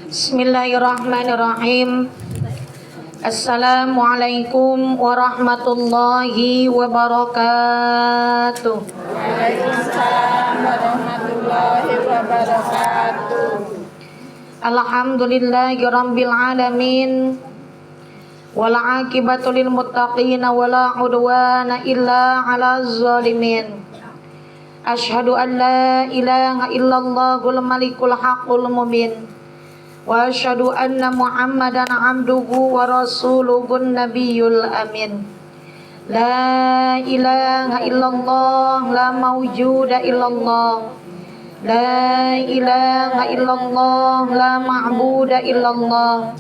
Bismillahirrahmanirrahim. Assalamualaikum warahmatullahi wabarakatuh. Waalaikumsalam warahmatullahi wabarakatuh. Alhamdulillahi rabbil alamin. Wal aqibatu lil muttaqin wala udwana illa 'alaz zalimin. Asyhadu an la ilaha illallahul malikul haqqul mubin. Wa asyhadu anna Muhammadan abduhu wa rasuluhun nabiyul amin. La ilaha illallah, la mawjuda illallah. La ilaha illallah, la ma'buda illallah.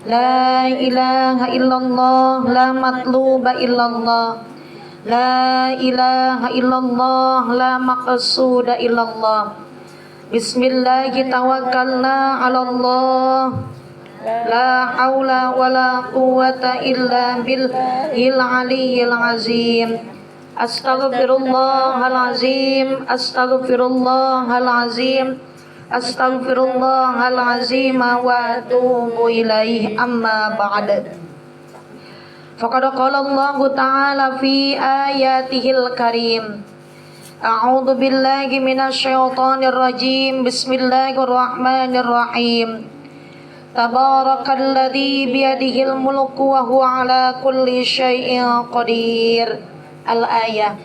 La ilaha illallah, la matluba illallah. La ilaha illallah, la maqsuda illallah. Bismillahi tawakkalna ala Allah. La haula wala quwwata illa billahil aliyyil azim. Astaghfirullahalazim, astaghfirullahalazim, astaghfirullahalazim wa atubu ilaih, amma ba'd. Faqad qala Allah Ta'ala fi ayatihil karim. A'udzu billahi minasyaitonir rajim. Bismillahirrahmanirrahim. Tabarakalladzi biyadihil mulku wa huwa ala kulli syai'in qadir. Al-ayah.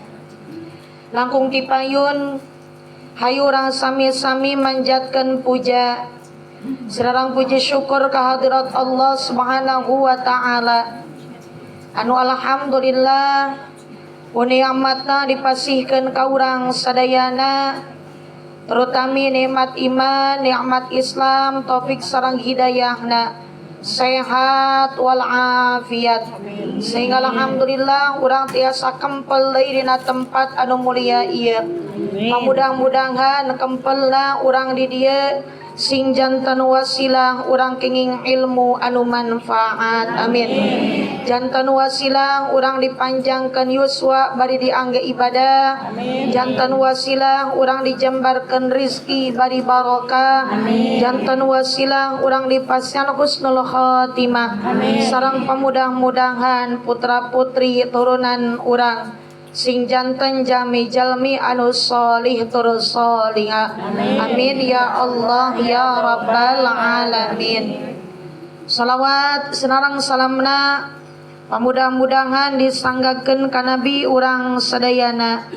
Langkung tipayun, hayu urang sami-sami manjatkeun puja sareng puji syukur kehadirat Allah Subhanahu wa Ta'ala, anu alhamdulillah niatna dipasihkeun ka urang sadayana, terutami nikmat iman, nikmat Islam, taufik sareng hidayahna, sehat walafiat, sehingga alhamdulillah urang tiasa kempel deui dina tempat anu mulia ieu. Mudah-mudahan kempelna urang di dieu sing janten wasilah urang kenging ilmu anu manfaat, amin. Janten wasilah urang dipanjangkan yuswa bari diangge ibadah. Janten wasilah urang dijembarkan rizki bari barokah. Janten wasilah urang dipasihan husnul khatimah. Sareng pamudah-mudahan putra putri turunan urang sing janten jalmi-jalmi anu solih tur soliha. Amin ya Allah ya Rabbal alamin. Salawat sareng salamna pamudah-mudahan disanggakeun ka nabi urang sadayana,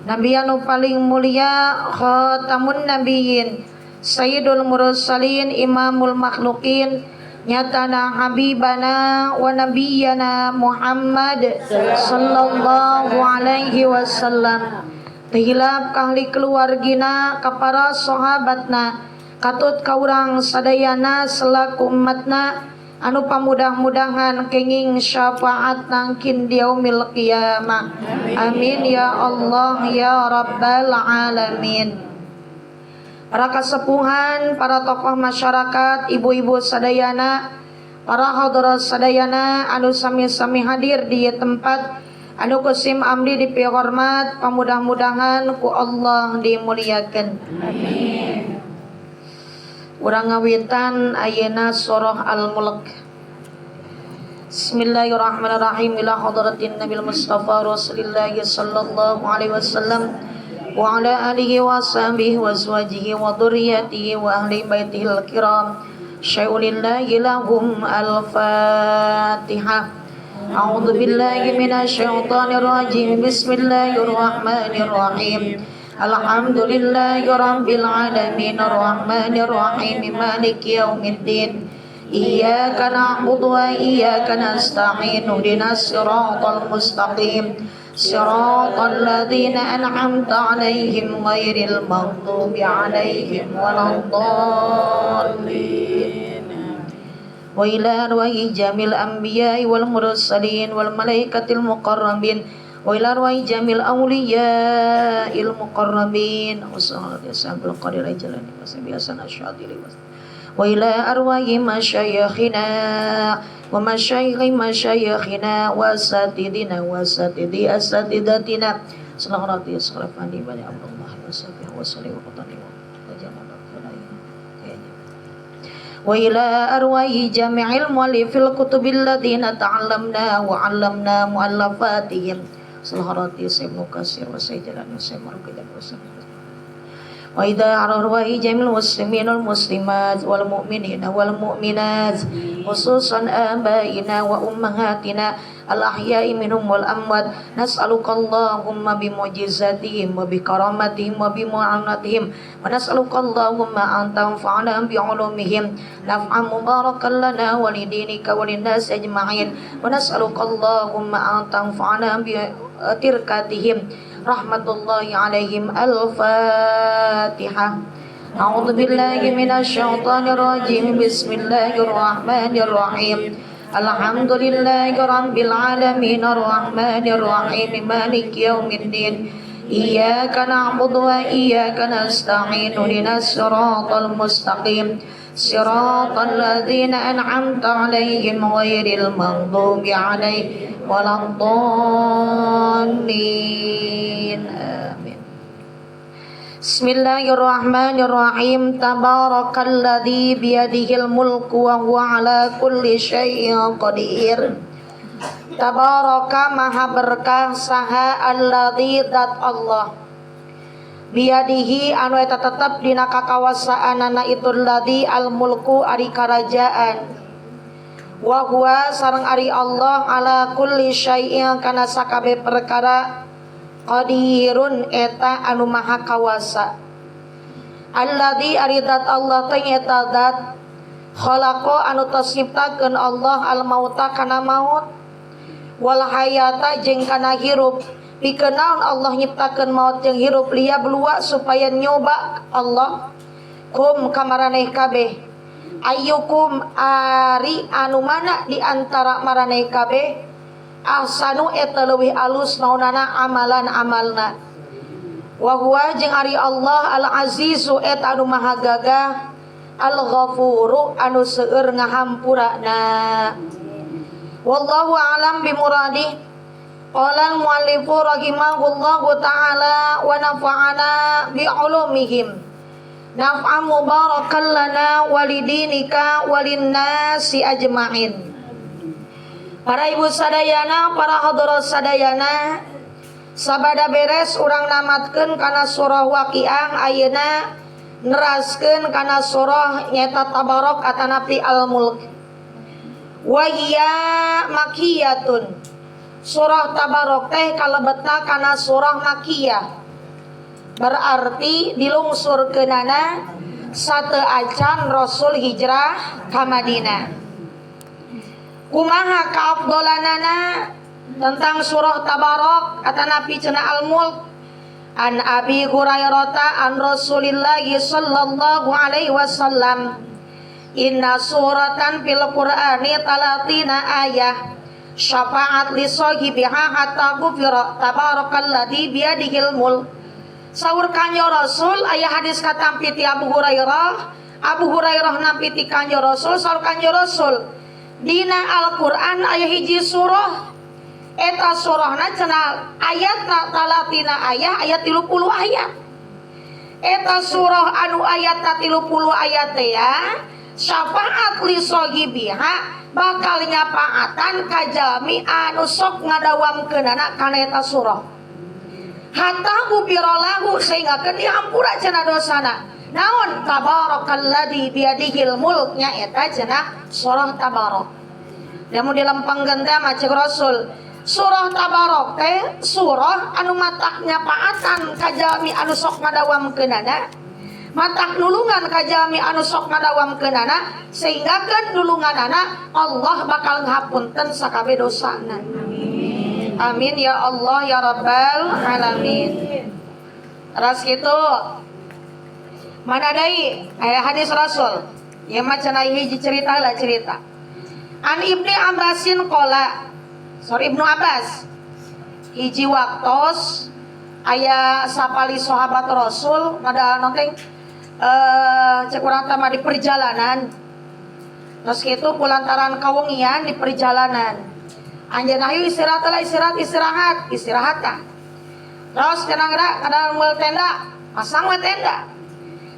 nabi anu paling mulia, khatamun nabiyyin, sayyidul mursalin, imamul makhlukin, nyatana habibana wa nabiyana Muhammad sallallahu alaihi wasallam, teu hilap ka ahli keluargina, ka para sahabatna, katut ka urang sadayana selaku umatna anu pamudah-mudahan kenging syafaat nangkin di yaumil qiyamah. Amin ya Allah ya Rabbal alamin. Para kasepuhan, para tokoh masyarakat, ibu-ibu sadayana, para hadirat sadayana anu sami-sami hadir di tempat anu ku sim abdi dipihormat, pamudah-mudahan ku Allah dimuliakan. Amin. Urang ngawitan ayeuna surah Al-Mulk. Bismillahirrahmanirrahim. Ila hadratin Nabil Mustafa Rasulillah sallallahu alaihi wasallam wa ala alihi wa sahbihi wa azwajihi wa dzurriyyatihi wa ahli baitihil kiram. Syai'ulillahi lahum al-Fatihah. A'udzu billahi minasyaitonir rajim. Bismillahirrahmanirrahim. Alhamdulillahi rabbil alamin, arrahmanir rahim, maliki yaumiddin. Iyyaka na'budu wa iyyaka nasta'in, ihdinas siratal mustaqim, siratal ladzina an'amta 'alaihim ghairil maghdubi 'alaihim waladdallin. Wa ila arwahi jamil anbiya'i wal mursalin wal malaikatil muqarrabin wa ila arwahi jamil awliya'il muqarrabin wa sallallahu alaihi qadir jalani wa sabiasana syadili wa ila arwahi masyayikhina wa masyayikhi masyayikhina wa asatidina wa asatidi asatidatina sallallahu alaihi wasallam bani Abdullah wa sahbihi wa sallim wa qatani wa. وإلى أرواح جميع المؤلف الكتب الذين تعلمنا وعلمنا مؤلفاتهم سلهراتي سيد كثير وسيد جلال وسيد مرقد وسيد وإذا أرواح جميع المسلمين والمسلمات والمؤمنين والمؤمنات خصوصا آبائنا وأمهاتنا الأحياء منهم والأموات نسألك اللهم بمعجزاتهم وبكرامتهم وبمعونتهم ونسألك اللهم أن تنفعنا بعلومهم نفعا مباركا لنا ولدينك وللناس أجمعين ونسألك اللهم أن تنفعنا بتركاتهم رحمة الله عليهم. الفاتحة. أعوذ بالله من الشيطان الرجيم. بسم الله الرحمن الرحيم. الحمد لله رب العالمين الرحمن الرحيم مالك يوم الدين إياك نعبد وإياك نستعين اهدنا الصراط المستقيم صراط الذين أنعمت عليهم غير المغضوب عليهم ولا الضالين. آمين. بسم الله الرحمن الرحيم. تبارك الذي بيده الملك وهو على كل شيء قدير. تبارك maha berkah saha الذي dat Allah بيده anu eta tetep dina kakawasaanana itu الذي الملك ari karajaan وهو sareng ari Allah على كل شيء kana sakabeh perkara قدير eta anu maha kawasa. الذي ari dat Allah teh eta dat خلق anu tos nyiptakeun Allah الموت kana maut والحياة jeung kana hirup. Pikeun naon Allah nyiptakeun maut jeung hirup? ليبلو supaya nyoba Allah كم ka maraneh kabeh أيكم ari anu mana di antara maraneh kabeh أحسن eta leuwih alus naonana عملا amalna. وهو jeung ari Allah العزيز eta anu maha gagah الغفور anu seueur ngahampurana. والله أعلم بمراده. قال المؤلف رحمه الله تعالى ونفعنا بعلومهم نفعا مباركا لنا ولدينك وللناس أجمعين. Para ibu sadayana, para hadirat sadayana, sabada beres urang namatkeun kana surah Waqiah, ayeuna neraskeun kana surah nyata Tabarok atanapi Al-Mulk. وهي مكية. Surah Tabarok teh kalebetna kana surah makiyah. Berarti dilungsurkeunana sateuacan Rasul hijrah ka Madinah. Kumaha kaafdolanana tentang surah Tabarok atanapi cenah Al-Mulk? عن أبي هريرة عن رسول الله صلى الله عليه وسلم إن سورة في القرآن 30 آية شفعت لصاحبها حتى غفر تبارك الذي بيده الملك. Saur Kanjeng Rasul, aya hadis katampi ti Abu Hurairah, Abu Hurairah nampi ti Kanjeng Rasul, saur Kanjeng Rasul, dina Al-Qur'an aya hiji surah, eta surahna cenah ayatna 30 ayat, ayat 30 ayat. Eta surah anu ayat 30 ayat teh ya شفعت لصاحبها bakal nyapaatan ka jalmi anu sok ngadawamkeunana kana eta surah حتى غفر له sehingga keun dihampura cenah dosana. Naon? تبارك الذي بيده الملك nya eta cenah surah Tabarok. Lamun dilempengkeun teh mah cek Rasul, surah Tabarok teh surah anu matak nyapaatan ka jalmi anu sok ngadawamkeunana, matak nulungan ka jalmi anu sok ngadawamkeunana, sehingga kan nulunganana Allah bakal ngapunten sakabeh dosana. Amin ya Allah ya Rabbal alamin. Terus gitu, mana deui aya hadis Rasul ya mah cenah hiji cerita lah cerita. عن ابن عباس قال, sorry, Ibnu Abbas, hiji waktos aya sapali sahabat Rasul pada nonton cek urang teh di perjalanan. Terus gitu kulantaran kawengian di perjalanan, anjeun ayo istirahat lah, istirahat, istirahat, istirahat kah. Terus cenah geura kadang moal tenda, pasang we tenda.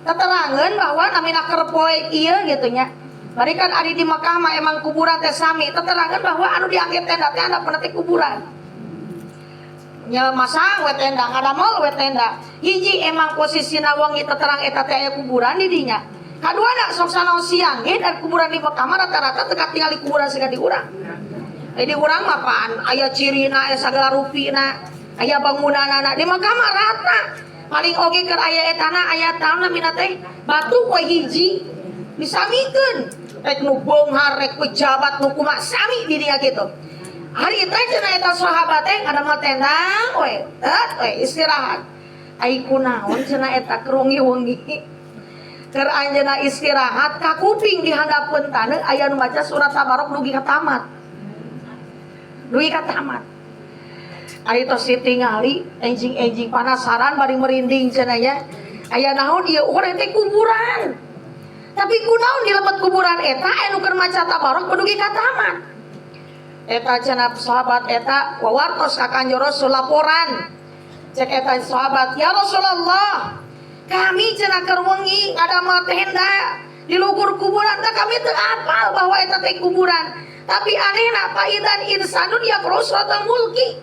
Teterangeun bahwa namina keur poe ieu gitu nya. Bari kan ari di Mekah mah emang kuburan teh sami teterangan bahwa anu diangge tenda teh handapna teh kuburan. Nya masang we tenda, ngadamel we tenda. Hiji emang posisina wengi teterang eta teh aya kuburan di dinya. Kaduana sok sanaos siang ge dan kuburan di Mekah mah rata-rata teu katingali kuburan siga di urang. Di urang mah pan aya cirina, aya sagala rupina, aya bangunanana. Di Mekah mah rata. Paling oge keur aya etana aya taon namina teh batu we hiji disamikeun. Rek nu beunghar, rek pejabat nu kumaha sami di dinya kitu. Hari teh cenah eta sahabat teh ngadamel tenda we, tet we istirahat. Ai kunaon cenah eta keur wengi-wengi. Keur anjeunna istirahat ka kuping di handapeun taneuh aya nu maca surat Tabarok dugi ka tamat. Dugi ka tamat. Ari tos ditingali enjing-enjing panasaran bari merinding cenah nya. Aya naon ieu urang teh kuburan. Tapi kunaon di lebet kuburan eta aya nu keur maca Tabarok dugi ka tamat. Eta cenah sahabat eta wawartos ka Kanjeng Rasul laporan. Cek eta sahabat, "Ya Rasulullah, kami cenah keur wengi ngadamel tenda di luhur kuburan teh kami teu apal bahwa eta teh kuburan. Tapi anehna faidzan insanun yaqra'u suratal mulki."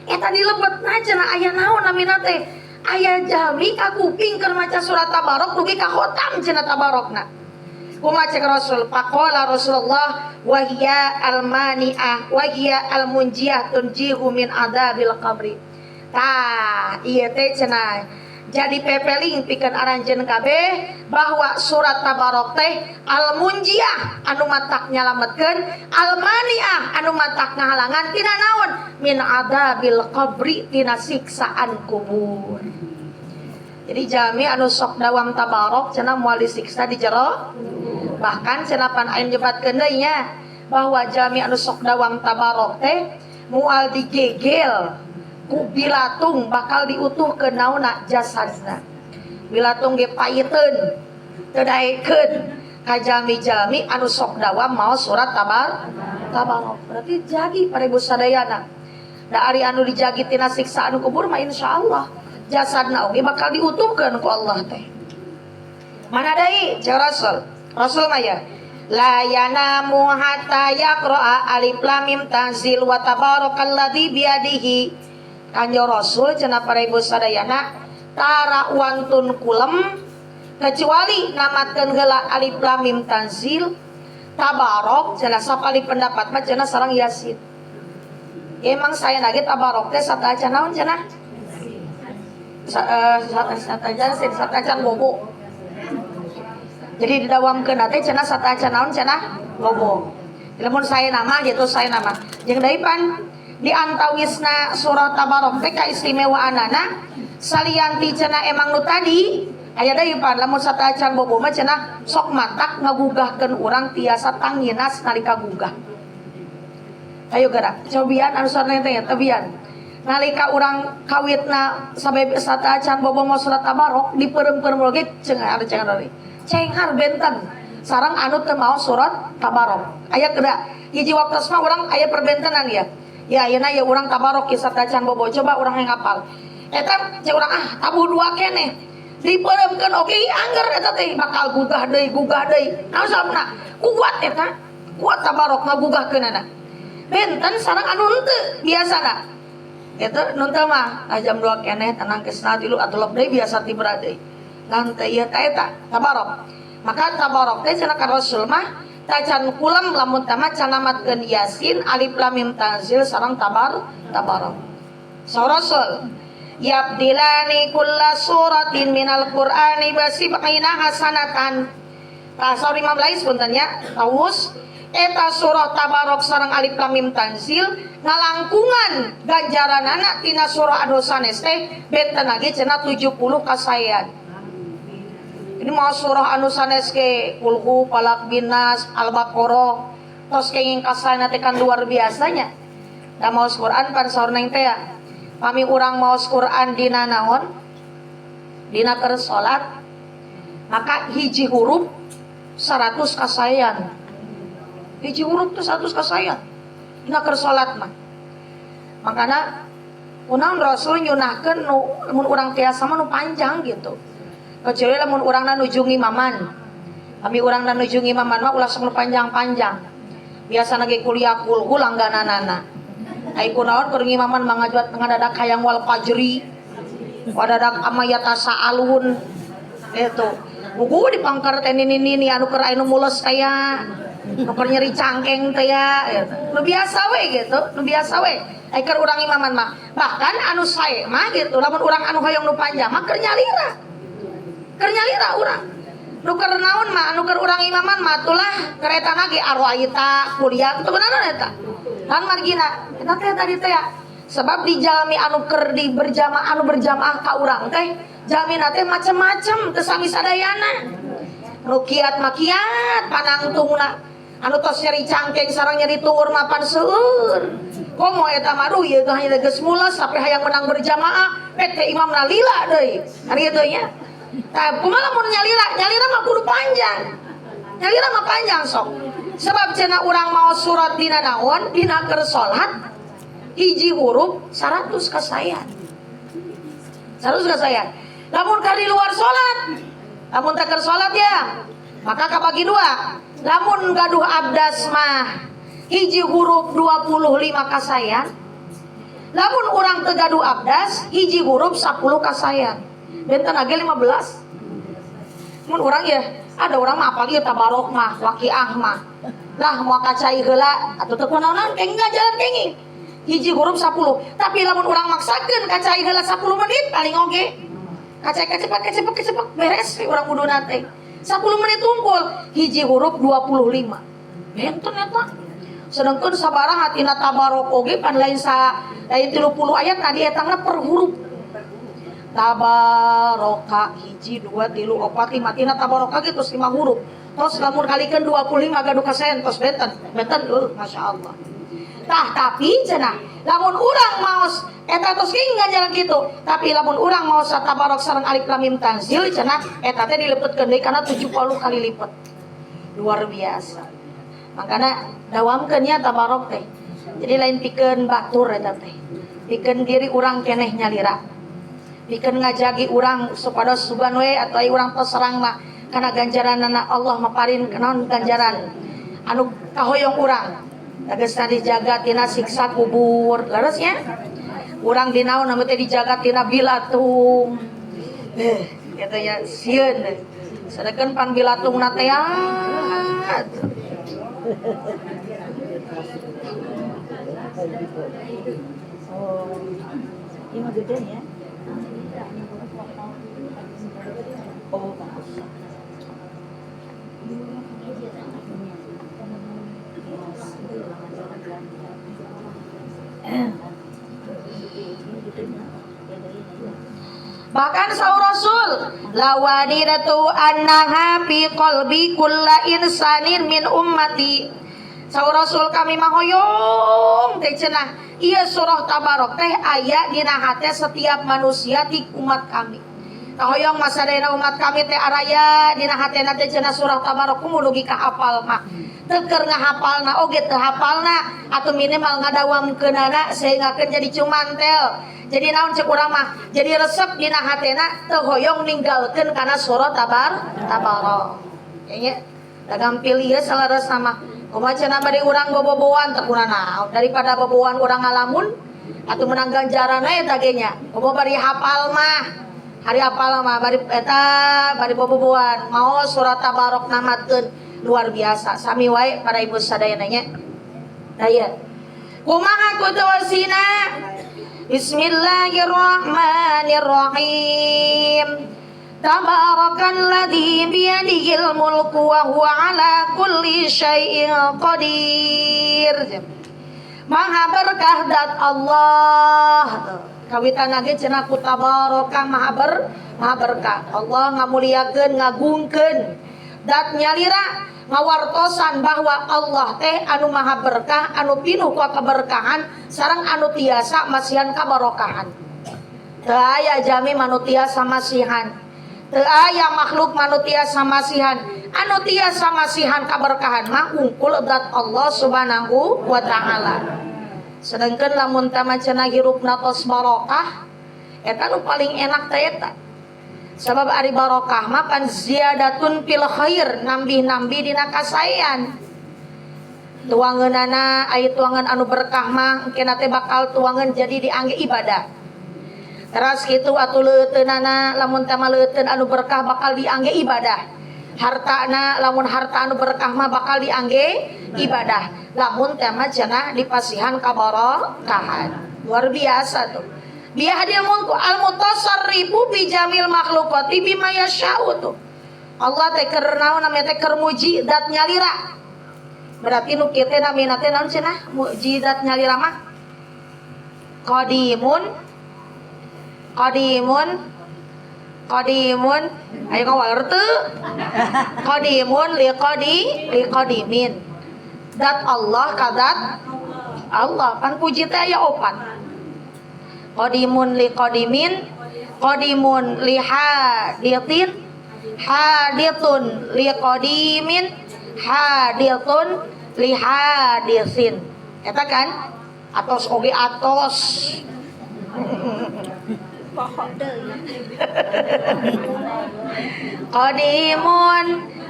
Eta di lebetna cenah aya naon namina teh? Aya jalmi ka kuping keur maca surat Tabarok dugi ka khotam cenah Tabarokna. Kumaha cek Rasul? Faqala Rasulullah wa hiya al-mani'ah wa hiya al-munjiyah tunjihu min adzabil qabri. Tah, ieu teh cenah jadi pepeling pikeun aranjeun kabeh bahwa surat Tabarok teh al-munjiyah anu matak nyalametkeun, al-mani'ah anu matak ngahalangan tina naon? Min adzabil qabri, tina siksaan kubur. Jadi jalmi anu sok dawam Tabarok cenah moal disiksa di jero. Bahkan cenah pan aya nyebatkeun deui nya bahwa jalmi anu sok dawam Tabarok teh moal digegel ku bilatung, bakal diutuhkeun naonna jasadna. Bilatung ge paiteun teu daekeun ka jalmi-jalmi anu sok dawam maos surat Tabarok. Berarti jagi para ibu sadayana. Da ari anu dijagi tina siksa anu kubur mah insyaallah jasadna oge bakal diutuhkeun ku Allah teh. Mana deui cek Rasul? Rasul mah ya la yanamu hatta yaqra'a alif lam mim tanzil wa tabarakalladzi biyadihi. Kanjeng Rasul cenah para ibu sadayana tara wantun kulem kecuali namatkeun heula alif lam mim tanzil, Tabarok cenah sapali pendapat mah cenah sareng Yasin. Emang saya lagi Tabarok teh sateuacan naon cenah? Sateuacan sateuacan bobo. Jadi didawamkeun teh cenah sateuacan naon cenah bobo. Lamun saya nama gitu saya nama. Jeung deui pan di antawisna surah Tabarok teh kaistimewaanana salianti cenah emang nu tadi aya deui pan lamun sateuacan bobo mah cenah sok matak ngagugahkeun urang tiasa tanginas nalika gugah. Ayo gerak, cobian anu sareng teh tebian. Nalika urang kawitna sampai sateuacan bobo mau surat Tabarok dipeureum-peureum oge cengar cengar deui. Cenghar benten sareng anu teu maos surat Tabarok. Aya gerak hiji waktos mah urang aya perbentenan ya. Ya ayeuna ya urang Tabarok kisah sateuacan bobo coba urang yang hafal. Eta cek urang ah tabuh dua keneh. Dipeureumkeun oge angger eta teh bakal gugah deui gugah deui. Naon sababna? Kuat eta. Kuat Tabarok ngagugahkeunana. Benten sareng anu henteu biasana. Eta nu teu mah ah, jam 2 keneh tenang kesna tilu atuh lep deui biasa tibra deui. Ngan teu ieu teh eta Tabarok. Maka Tabarok teh cenah ka Rasul mah tacan kulem lamun tama canamatkeun Yasin alif lam mim tanzil sareng Tabarok. So Rasul yabdilani kulla suratin minal Qur'ani basib'ina hasanatan. Tah saur Imam Lais punten nya, Tawus eta surah Tabarok sareng alif lam mim tanzil ngalangkungan ganjaranana tina surah anu sanes teh benten lagi cenah 70 kasaean. Ini mau surah anu sanes ke Kulhu, Falaq, Binas, Al-Baqarah tos kenging kasaean teh kan luar biasanya. Da maos Quran pan saur neng teh ya. Pami urang maos Quran dina naon? Dina keur salat maka hiji huruf 100 kasaean. Hiji huruf tuh 100 kasaean. Dina keur salat mah. Makana kunaon Rasul nyunahkeun nu mun urang tiasa mah nu panjang gitu. Kecuali lamun urangna nuju ngimaman. Kami urang dan nuju ngimaman mah ulah sok nu panjang-panjang. Biasana ge kuliah kulhu langgananana. Ai kunaon keur ngimaman mah ngajuat ngadadak hayang wal fajri. Wadadak amayatasaalun. Itu. Buku di pangkar teh nini-nini anu keur aya nu mules teh ya. Nu keur nyeri cangkeng teh ya. Gitu. Nu biasa we gitu, nu biasa we. Ai keur urang imaman mah. Bahkan anu sae mah gitu, lamun urang anu hoyong nu panjang mah keur nyalira. Keur nyalira urang. Nu keur naon mah, anu keur urang imaman mah tulah keretana ge arwaita kuliah teu bener eta. Lan margina eta teh tadi teh ya. Sebab di jalmi anu keur di berjamaah anu berjamaah ka urang teh jalmina teh macem-macem teu sami sadayana. Nu kiat mah kiat panangtungna. Anu tos nyeri cangkeng sareng nyeri tuur mah pan seueur. Komo eta mah aduh ieu teh geus mules sampai hayang menang berjamaah, pek teh imamna lila deui. Kan kitu nya. Tah kumaha lamun nyalira? Nyalira mah kudu panjang. Nyalira mah panjang sok. Sebab cenah urang mau surat dina naon? Dina keur salat hiji huruf 100 kasayan. 100 kasayan. Lamun ka di luar salat, lamun teu keur salat ya, maka kabagi dua. Lamun gaduh abdas mah hiji huruf 25 kasayan. Lamun urang teu gaduh abdas hiji huruf 10 kasayan. Benten age 15. Mun urang ya, ada orang mah apal ieu tabarok mah, waqiah mah. Lah moal kacai heula atuh teu kunaonan kenging ngajaran kenging. Hiji huruf 10. Tapi lamun urang maksakeun kacai heula 10 menit paling oge. Kacai kacepat kacepat kacepat beres we urang wuduna teh. 10 menit unggul, hiji huruf 25. Benten eta. Sedangkan sabaraha tina tabarok oge pan lain sa lain 30 ayat tadi etangna per huruf. Tabaroka hiji 2 3 4 5 tina tabaroka ge tos 5 huruf. Tos lamun kalikeun 25 gaduh kasayan tos benten. Benten masya Allah. Tah tapi cenah lamun urang maos eta tos ge ngajaran kitu. Tapi lamun urang maos tabarok sareng alif lam mim tanzil cenah eta teh dilepetkeun deui kana 70 kali lipat. Luar biasa. Makana dawamkeun nya tabarok teh. Jadi lain pikeun batur eta teh. Pikeun diri urang keneh nyalira. Pikeun ngajagi urang supados sugan we atau ai urang tos serang mah kana ganjaranana Allah maparin naon ganjaran anu kahoyong urang. Tegasna dijaga tina siksa kubur. Leres nya? Urang dinaon namanya teh dijaga tina bilatung. Kitu nya sieun. Sedengkeun pan bilatungna teh ah. Oh, ini mah gede ya. Oh, bagus. Bahkan saur Rasul, lawadiratu annaha fi qalbi kulla insanin min ummati. Saur Rasul kami mah hoyong teh cenah ieu surah Tabarok teh aya dina hate setiap manusia ti umat kami. Kahoyong masadayana umat kami teh araya dina hatena teh cenah surah Tabarok kumu dugi ka hafal mah. Teu keur ngahapalna oge teu hafalna atuh minimal ngadawamkeunana sehinggakeun jadi cumantel. Jadi naon cek urang mah? Jadi resep dina hatena teu hoyong ninggalkeun kana surah Tabarok. Nya dagampil ieu salaresna mah. Kumaha cenah bade urang boboboan teu kuna naon daripada boboan urang ngalamun atuh menang ganjaran we eta ge nya. Komo bari hafal mah. Hari hafal mah bari eta bari boboboan maos surat Tabarok namatkeun luar biasa. Sami wae para ibu sadayana nya. Nah ieu. Kumaha kutosina? Bismillahirrahmanirrahim. Tabarakalladzi biyadihil mulku wa huwa ala kulli syai'in qadir. Maha berkah dat Allah. Kawitan ge cenah ku tabaraka maha maha berkah. Allah ngamuliakeun ngagungkeun dat nyalira ngawartosan bahwa Allah teh anu maha berkah, anu pinuh ku keberkahan sareng anu tiasa masihan kabarokahan. Teu aya jami manu tiasa masihan. Teu aya makhluk manu tiasa masihan. Anu tiasa masihan kaberkahan mah ungkul zat Allah Subhanahu wa taala. Sedangkan lamun tama cenah hirupna tos barokah eta nu paling enak teh eta. Sabab ari barokah mah pan ziyadatun fil khair, nambih-nambih dina kasaean. Tuangeunana aya tuangan anu berkah mah engkena teh bakal tuangan jadi diangge ibadah. Teras kitu atuh leuteunana lamun teh mah leuteun anu berkah bakal diangge ibadah. Hartana lamun harta anu berkah mah bakal diangge ibadah. Lamun teh mah cenah dipasihan kabarokahan. Luar biasa tuh. Biyadihil mulku al mutasarrifu bi jamil makhluqati bima yasya'u tuh. Allah teh keur naon namanya teh keur mukjizat nyalira. Berarti nu kieu teh namina teh naon cenah mukjizat nyalira mah? Qadimun qadimun qadimun ayo ngawal teu qadimun li qadi li qadimin. Dat Allah kadat Allah kan puji teh aya opat. Qadimun li qadimin, qadimun li hadithin, hadithun li qadimin, hadithun li hadithin. Eta kan? Atos oge atos. Pokok deui. Qadimun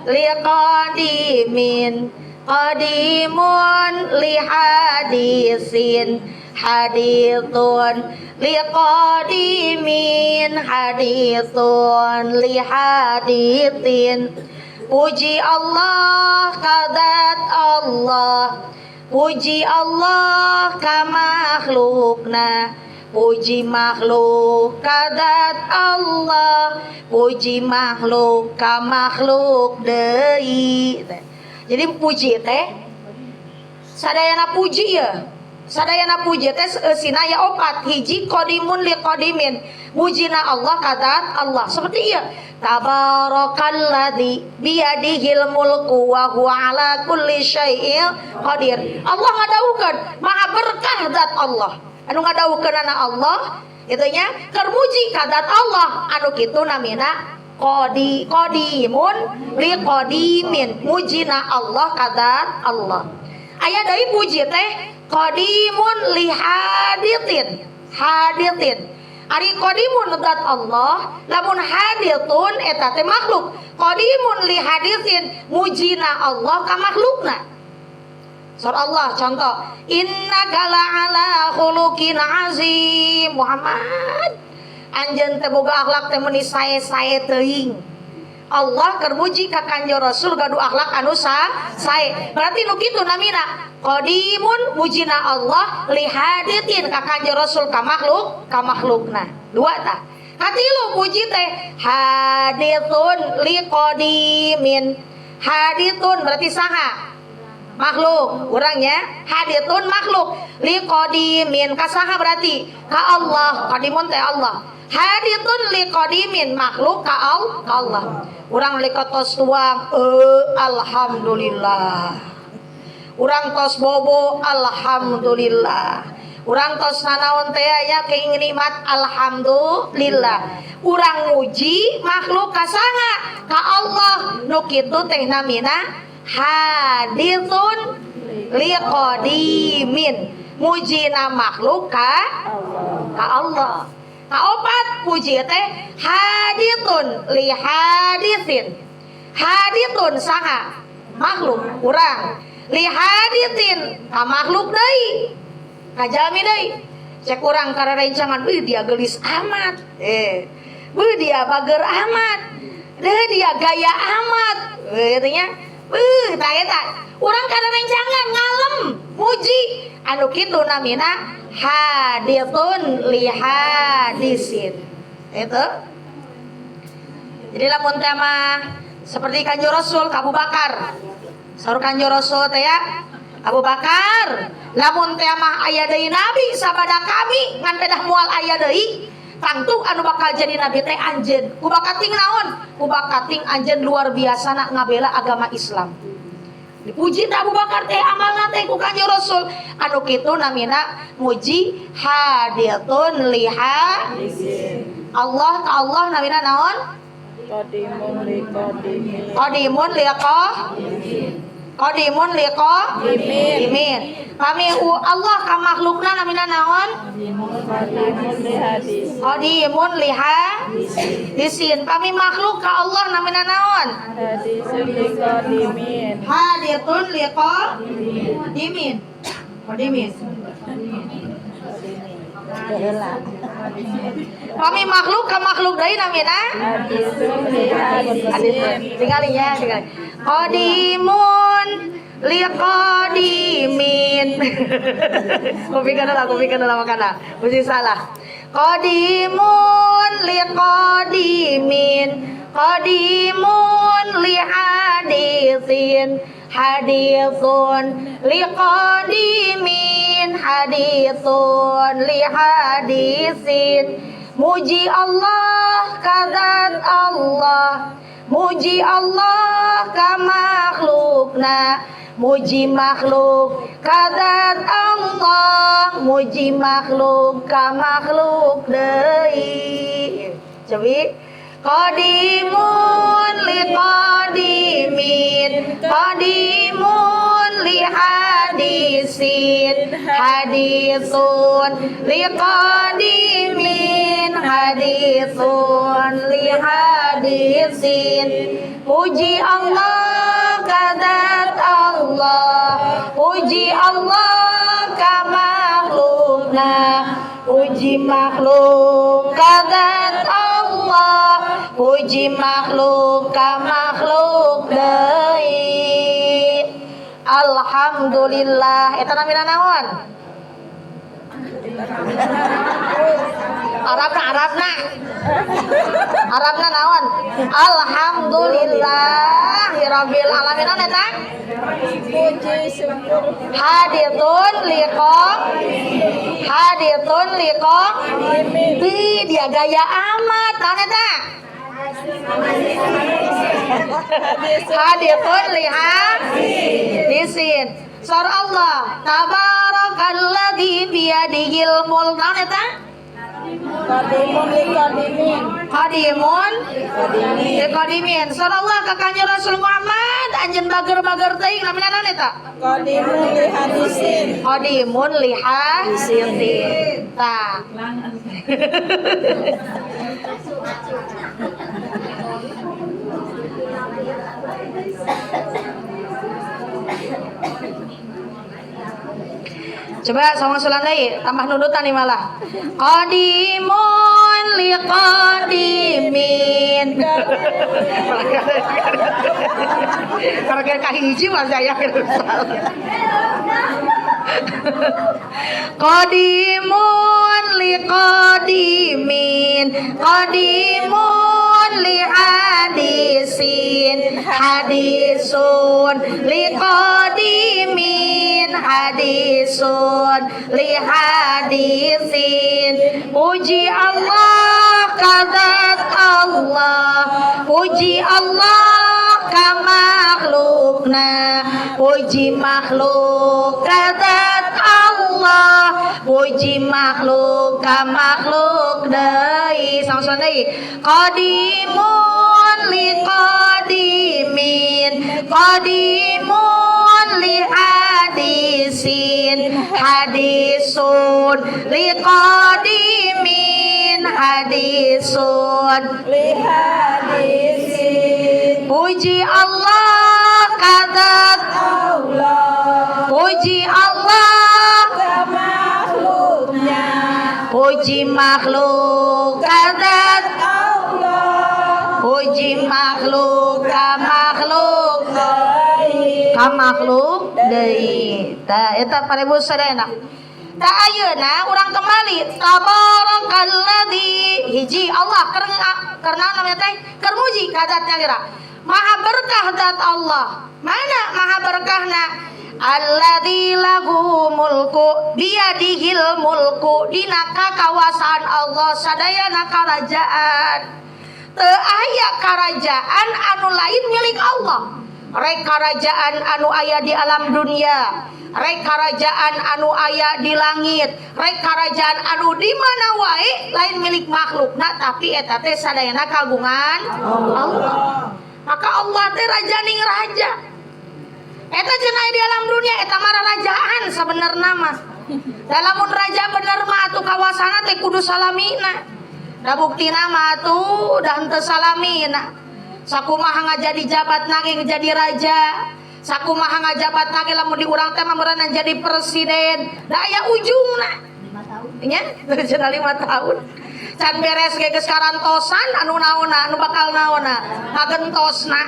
li qadimin, qadimun li hadisin, hadithun li qadimin, hadithun li hadithin. Puji Allah kadat Allah, puji Allah ka makhlukna, puji makhluk kadat Allah, puji makhluk ka makhluk deui. Jadi puji teh sadayana puji ya. Sadayana puji teh eusina ya opat. Hiji qadimun li qadimin, mujina Allah kadat Allah. Seperti iya tabarakalladzi biyadihil mulku wa huwa ala kulli syai'in qadir. Allah ngadawuhkeun maha berkah zat Allah. Anu ngadawuhkeunana Allah itu nya keur muji ka zat Allah. Anu kitu namina qadi qadimun li qadimin, mujina Allah ka zat Allah. Aya deui puji teh qadimun li hadithin, hadithin. Ari qadimun zat Allah, lamun hadithun eta teh makhluk. Qadimun li hadithin, mujina Allah ka makhlukna. Surah Allah contoh, innaka la'ala khuluqin azim. Muhammad, anjeun teh boga akhlak teh meuni sae-sae teuing. Allah keur muji ka Kanjeng Rasul gaduh akhlak anu sae. Berarti nu kitu namina qadimun mujina Allah li hadithin ka Kanjeng Rasul ka makhluk, ka makhlukna. Dua tah. Katilu puji teh hadithun li qadimin. Hadithun berarti saha? Makhluk. Urangnya hadithun makhluk li qadimin ka saha berarti? Ka Allah. Qadimun teh Allah. Hadithun li qadimin makhluk ka Allah. Urang li tos tuang alhamdulillah. Urang tos bobo alhamdulillah. Urang tos nanaon teh aya kenging nikmat alhamdulillah. Urang muji makhluk ka saha? Ka Allah. Nu kitu teh namina hadithun li qadimin. Mujina makhluk ka Allah. Kaopat puji teh hadithun li hadithin. Hadithun saha? Makhluk urang. Li hadithin ka makhluk deui. Ka jalmi deui. Cek urang karerencangan, euy dia gelis amat. Euy dia bager amat. Deuh dia gaya amat. Euy nya. Euy tah eta. Urang karerencangan ngalem muji anu kitu namina hadithun li hadisin. Itu. Jadi lamun teh mah seperti Kanjeng Rasul ka Abu Bakar. Saur Kanjeng Rasul teh ya, Abu Bakar, lamun teh mah aya deui nabi sabada kami ngan pedah moal aya deui, tangtu anu bakal jadi nabi teh anjeun. Ku bakating naon? Ku bakating anjeun luar biasa nak ngabela agama Islam. Dipuji teh Abu Bakar teh amalna teh ku Kanjeng Rasul. Anu kitu namina muji hadithun li hadisin. Allah ka Allah namina naon? Qadimun li qadimin. Qadimun li qadimin. Qadimun liqadimin. Pami Allah ka makhlukna namina naon? Qadimun lihadisin. Pami makhluk ka Allah namina naon? Hadisun liqadimin. Hadithun liqadimin. Qadimin. Pami makhluk ka makhluk deui namina? Hadisun lihadisin. Tinggali ya, tinggali. Qadimun liqadimin. Kupikeun heula, kupikeun heula makana. Mesti salah. Qadimun liqadimin. Qadimun lihadisin. Hadithun liqadimin. Hadithun lihadisin. Muji Allah ka zat Allah, muji Allah ka makhlukna, muji makhluk ka zat Allah, muji makhluk ka makhluk deui. Cobi. Qadimun liqadimin, qadimun lihadisin, hadithun liqadimin, hadithun lihadisin. Puji Allah ka zat Allah, puji Allah ka makhlukna, puji makhluk ka zat Allah, puji makhluk ka makhluk deui. Alhamdulillah. Eta namina naon? Arabna, Arabna. Arabna naon? Alhamdulillahirabbil alamin. Naon eta? Puji syukur. Hadithun liqa, hadithun liqa. Ih, dia gaya amat. Naon eta? Hadithun liha disin. Surah Allah tabarakalladzi biyadihil mulk. Naon eta? Qadimun liqadimin. Qadimun liqadimin. Surah Allah ka Kanjeng Rasul Muhammad anjeun bager-bager teuing namina naon eta? Qadimun lihadisin. Qadimun lihadisin. Tah. Coba sama sulan deui, tambah nundutan nih malah. Qadimun liqadimin. Karena kahiji mah saya Qadimun liqadimin, qadimun lihadisin, hadisun liqadimin, hadisun lihadisin. Puji Allah ka zat Allah, puji Allah ka makhlukna, puji makhluk ka zat Allah, puji makhluk ka makhluk deui. Sama-sama deui. Qadimun liqadimin, qadimun lihadisin, hadisun liqadimin, hadisun lihadisin. Puji Allah ka zat Allah, puji Allah ka makhluknya, puji makhluk ka zat Allah, puji makhluk ka makhluk ka makhluk deui. Tah eta parebu sadayana. Tah ayeuna urang kembali tabarakalladzi hiji Allah karena namanya teh keur muji ka zatnya lira. Maha berkah zat Allah. Mana maha berkahna? Alladzi lahu mulku biyadihil mulku, dina kakawasaan Allah sadayana karajaan. Teu aya karajaan anu lain milik Allah. Rek karajaan anu aya di alam dunia, rek karajaan anu aya di langit, rek karajaan anu di mana wae lain milik makhlukna, tapi eta teh sadayana kagungan Allah. Maka Allah teh raja ning raja. Eta cenah di alam dunia eta mah rarajaan sabenerna mah. Da lamun raja bener mah atuh kawasana teh kudu salamina. Da buktina mah atuh da henteu salamina. Sakumaha ngajadi jabat ge jadi raja. Sakumaha ngajabat ge lamun di urang teh mah meureunna jadi presiden. Da aya ujungna. Nya, cenah 5 tahun. Can beres ge geus karantosan anu naonna, anu bakal naonna, ngagentosna.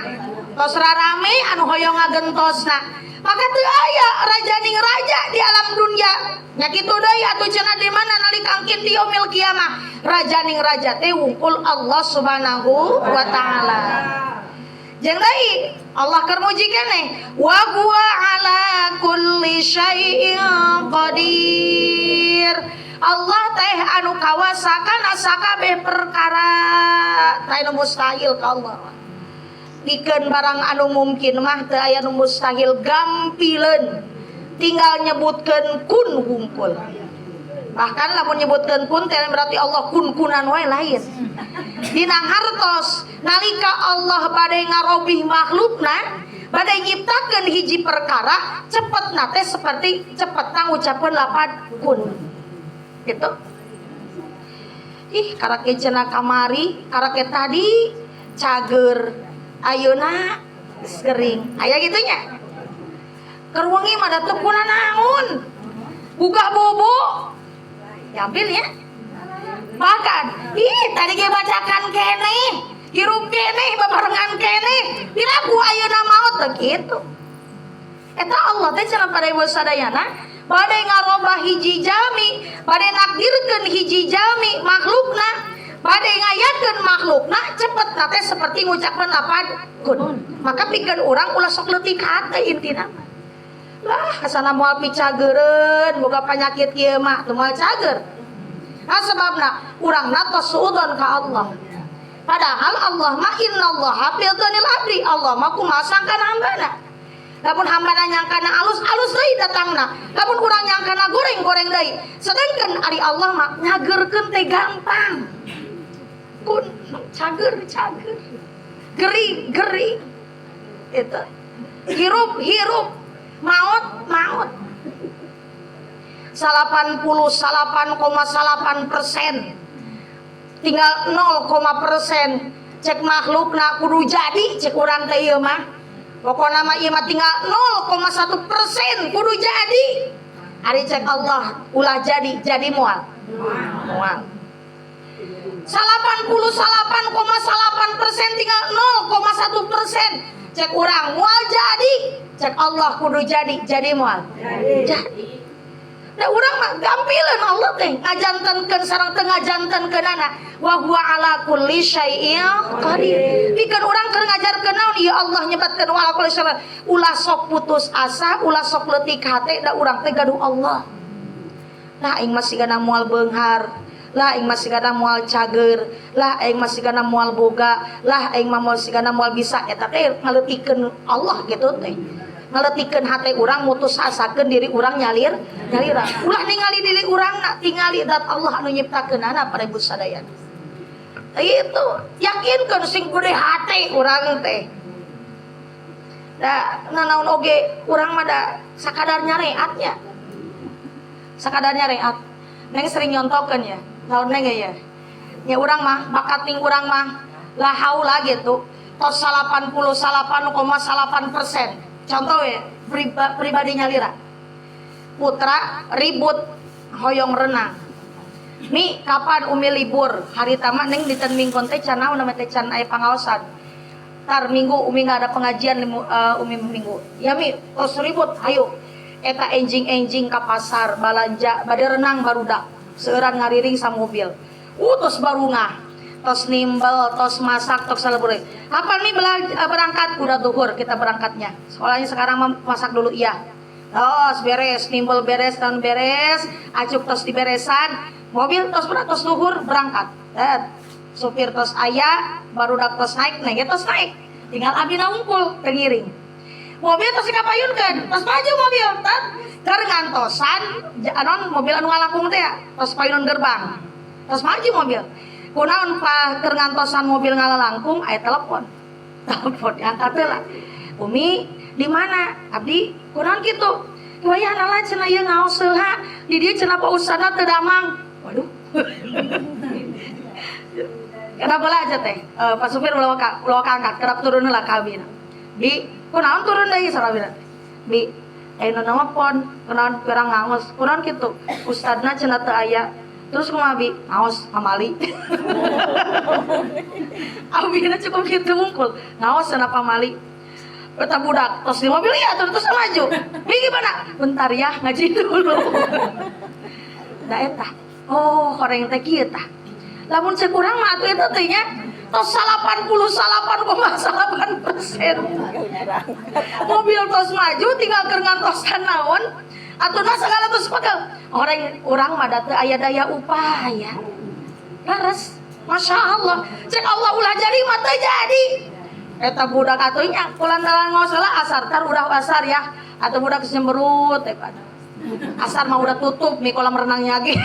Tos rarame anu hoyong ngagentosna. Maka teu aya raja ning raja di alam dunia. Nya kitu deui atuh cenah di mana nalika angkin di yaumil kiamah. Raja ning raja teh wungkul Allah Subhanahu wa taala. Jeung deui Allah keur muji keneh wa huwa ala kulli syai'in qadir. Allah teh anu kawasa kana sakabeh perkara. Teh anu mustahil ka Allah. Pikeun barang anu mungkin mah teu aya nu mustahil, gampileun. Tinggal nyebutkeun kun hungkul. Bahkan lamun nyebutkeun kun teh berarti Allah kun-kunan wae lain. Dina hartos nalika Allah bade ngarobih makhlukna, bade nyiptakeun hiji perkara, cepetna teh seperti cepetna ngucapkeun lapad kun. Gitu. Ih, karake cenah kamari, karake tadi cager, ayeuna geus gering. Aya kitu nya. Keur wengi mah da teu kunanaon. Gugah bobo. Diambil ya. Bahkan, ih tadi ge bacakan keneh, hirup keneh, babarengan keneh, piraku ayeuna maot teh kitu. Eta Allah teh cenah pada ibu sadayana, bade ngarobah hiji jalmi, bade nakdirkeun hiji jalmi makhlukna, bade ngayakeun makhlukna cepetna teh seperti ngucapkeun lapad kun. Maka pikeun urang ulah sok leutik hate intina. Lah asana moal picageureun boga penyakit kieu mah teu moal cager. Nah sebabna urangna tos suudzon ka Allah. Padahal Allah mah innallaha fi dzanil abdi, Allah mah kumaha sangkana hambana. Lamun hambana nyangkana alus, alus deui datangna. Lamun urang nyangkana goreng, goreng deui. Sedangkan ari Allah mah nyageurkeun teh gampang. Kun cager, cager. Gering, gering. Eta. Hirup, hirup. Maot, maot. 88,9%. Tinggal 0,% cek makhlukna kudu jadi cek urang teh ieu mah. Pokona mah ieu mah tinggal 0,1% kudu jadi. Ari cek Allah ulah jadi, jadi moal. Moal. 88,8% tinggal 0,1% cek urang moal jadi, cek Allah kudu jadi, jadi moal. Jadi. Da urang mah gampileun Allah teh ngajantenkeun sareng teu ngajantenkeunana wa huwa ala kulli syai'in qadir. Pikeun urang keur ngajarkeun naon ieu Allah nyebatkeun wa ala kulli syai'in. Ulah sok putus asa, ulah sok leutik hate da urang teh gaduh Allah. Lah aing mah sigana moal beunghar, lah aing mah sigana moal cager, lah aing mah sigana moal boga, lah aing mah moal sigana moal bisa. Eta teh ngaleutikeun Allah gitu teh. Ngaleutikeun hate urang, mutus asakeun diri urang nyalir, nyalira. Ulah ningali diri urang na tingali dat Allah anu nyiptakeunana pada ibu sadayana. Itu yakinkeun sing gede hate urang teh. Da nanaon oge urang mah da sakadar nyareatnya. Sakadar nyareat. Neng sering nyontokeun ya. Naon neng ya? Nya urang mah bakat ning urang mah la haula gitu. Tos 88,8%. Contoh ya, pribadi nyalira. Putra ribut hoyong renang. Mi kapan umi libur? Hari tama neng di ten minggon teh can naon namanya teh can aya pangaosan. Tar minggu umi nggak ada pengajian umi minggu. Ya mi tos ribut ayo. Eta enjing-enjing ka pasar balanja bade renang barudak. Seueuran ngariring sa mobil. Tos barungah. Tos nimbel, tos masak, tos salebure. Kapan mi berangkat? Udah duhur kita berangkatnya. Sekolahnya sekarang masak dulu iya. Tos beres, nimbel beres, dan beres, acuk tos diberesan, mobil tos berat, tos duhur berangkat. Supir tos aya, barudak tos naik, naik tos naik. Tinggal abdi unggul tengiring. Mobil tos dikapayunkeun, tos maju mobil, tat. Keur ngantosan, anon mobil anu ngalangkung teh ya, tos payunan gerbang. Tos maju mobil. Kunaon pa keur ngantosan mobil ngalalangkung aya telepon. Telepon diangkat heula. Umi Di mana? Abdi kunaon kitu? Wayahna lah cenah ieu ngaos heula. Di dieu cenah Pak Ustadna teu damang. Waduh. Kenapa lah aja teh? Pak supir ulah ulah angkat, kerap turun lah ka abina. Bi, kunaon turun deui saur abina teh? Bi, aya nu nelpon, kunaon pirang ngaos, kunaon kitu? Ustadna cenah teu aya. Terus kumaha bi? Ngaos pamali. Abina cukup kitu wungkul. Ngaos cenah pamali. Eta budak tos di mobil ya terus maju. Bi gimana? Bentar ya ngaji dulu. Da eta. Oh, horeng teh kieu tah. Lamun cek urang mah atuh eta teh nya tos 89,9%. Mobil tos maju tinggal keur ngantosan naon atuh na segala tos pegel. Orang urang mah da teu aya daya upaya. Leres. Masya Allah. Cek Allah ulah jadi mah teu jadi. Eta budak atuh nya kulantaran ngaos heula asar tar udah asar ya. Atau budak geus nyemberut teh pada. Asar mah udah tutup nih kolam renangnya lagi.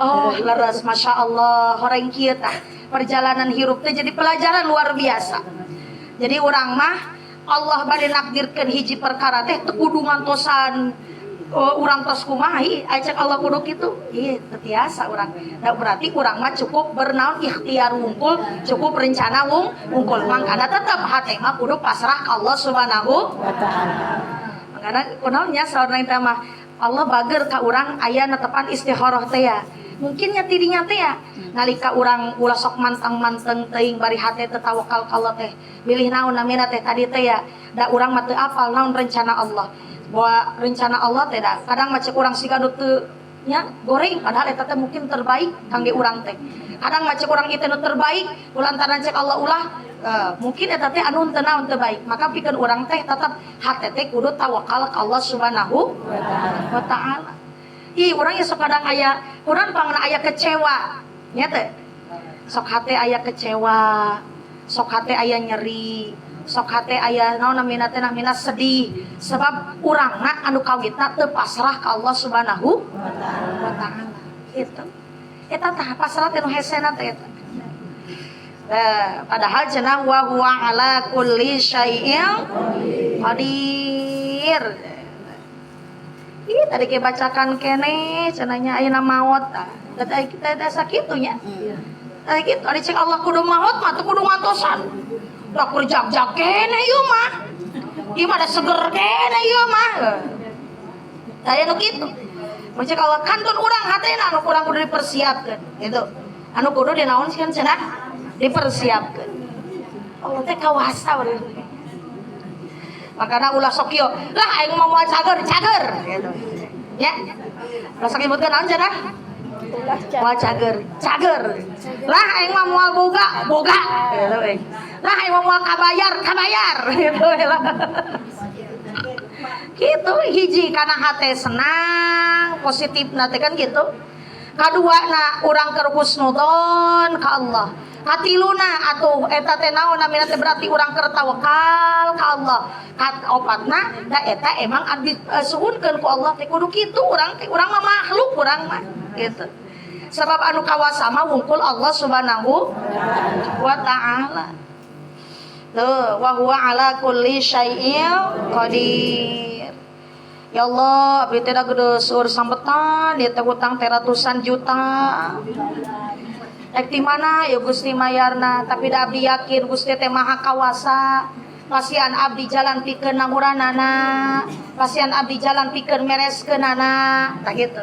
Oh, leres Masya Allah, horeng kieu tah. Perjalanan hirup teh jadi pelajaran luar biasa. Jadi urang mah Allah bade nakdirkeun hiji perkara teh teu kudu ngantosan urang tos kumaha hi, cek Allah kudu kitu. Ih, teu tiasa urang. Nah, berarti urang mah cukup bernaon ikhtiar wungkul, cukup rencana wungkul. Mangkana tetep hate mah kudu pasrah ka Allah Subhanahu wa ta'ala. Makana kunaon nya saurna teh mah Allah bager ka urang aya netepan istikharah teh ya. Mungkin nya tidinya teh ya nalika urang ulah sok manteng-manteng teuing bari hate teu tawakal ka Allah teh. Bilih naon namina teh tadi teh ya da urang mah teu apal naon rencana Allah. Bahwa rencana Allah teh da kadang mah cek urang siga nu teu nya goreng padahal eta teh mungkin terbaik kangge urang teh. Kadang mah cek urang ieu teh nu terbaik kulantaran cek Allah ulah mungkin eta teh anu teu naon teu baik. Maka pikeun urang teh tetep hate teh kudu tawakal ka Allah Subhanahu wa ta'ala. Ih, urang ya sok kadang aya, urang pangna aya kecewa. Nya teh. Sok hate aya kecewa, sok hate aya nyeri, sok hate aya naon namina teh namina sedih sebab urangna anu kawitna teu pasrah ka Allah Subhanahu wa ta'ala. Gitu. Eta tah pasrah teh nu hesena teh eta. Padahal cenah wa huwa ala kulli syai'in qadir. Ih, tadi ke bacakan kene cenahnya ayeuna maot. Tadi kita ada sakitu nya. Tadi kitu ari cek Allah kudu maot mah teu kudu ngantosan. Da kur jag-jag kene ieu mah. Ieu mah da seger kene ieu mah. Aya nu kitu. Mun cek Allah kantun urang hatena anu kurang kudu dipersiapkeun gitu. Anu kudu dinaon sieun cenah dipersiapkeun. Allah teh kawasa urang. Makana ulah sok ieu, lah aing mah moal cager, cager gitu. Ya. Ulah sok nyebutkeun naon cenah? Moal cager, cager. Lah aing mah moal boga, boga gitu we. Lah aing mah moal kabayar, kabayar gitu we lah. Gitu hiji kana hate senang, positifna teh kan gitu. Kadua na urang keur husnudzon ka Allah. Katiluna atuh eta teh naon namina teh berarti urang keur tawakal ka Allah. Kat opatna da eta emang abdi suhunkeun ku Allah teh kudu kitu urang teh urang mah makhluk urang mah gitu. Sebab anu kawasa mah wungkul Allah Subhanahu wa ta'ala. Tuh, wa huwa ala kulli syai'in qadir. Ya Allah, abdi teh da gede seueur sambetan, ieu teh hutang teh ratusan juta. Rek di mana ya Gusti mayarna, tapi da abdi yakin Gusti teh maha kawasa. Pasian abdi jalan pikeun nanguranana, pasian abdi jalan pikeun mereskeunana, tah kitu.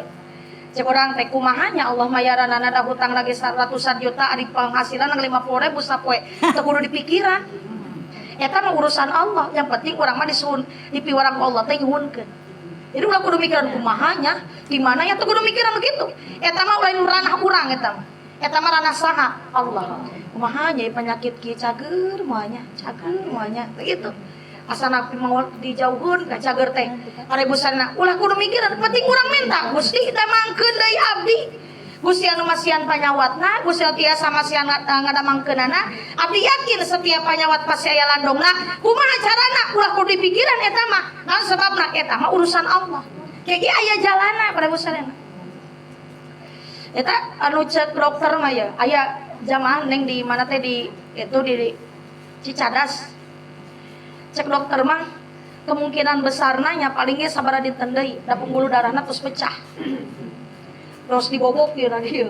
Cek urang teh kumaha nya Allah mayaranana da hutang lagi ratusan juta ari penghasilan 50.000 sapoe, teu kudu dipikiran. Eta mah urusan Allah, yang penting urang mah disuhun dipiwarang ku Allah teh nyuhunkeun. Jadi ulah kudu mikiran kumaha nya, di mana ya teu kudu mikiran begitu. Eta mah lain ranah urang eta mah. Eta mah ranah saha? Allah. Kumaha nya penyakit kieu cager moal nya, cager moal nya begitu. Asa napi mau dijauhkeun ka cager teh. Parebusana ulah kudu mikiran, penting urang minta Gusti damangkeun deui abdi. Gusti anu masihan panyawatna, Gusti anu tiasa masihan ngadamangkeunana, abdi yakin setiap panyawat pasti aya landongna. Kumaha carana? Ulah kudu dipikiran eta mah. Naon sebabna? Eta mah urusan Allah. Kayak ge aya jalana parebusana. Eta anu cek dokter mah ya, aya jamaah neng di mana teh di itu di Cicadas. Cek dokter mah kemungkinan besarna nya paling ge sabaraha dinten deui, da pembuluh darahna terus pecah. Terus dibobok ieu na dieu.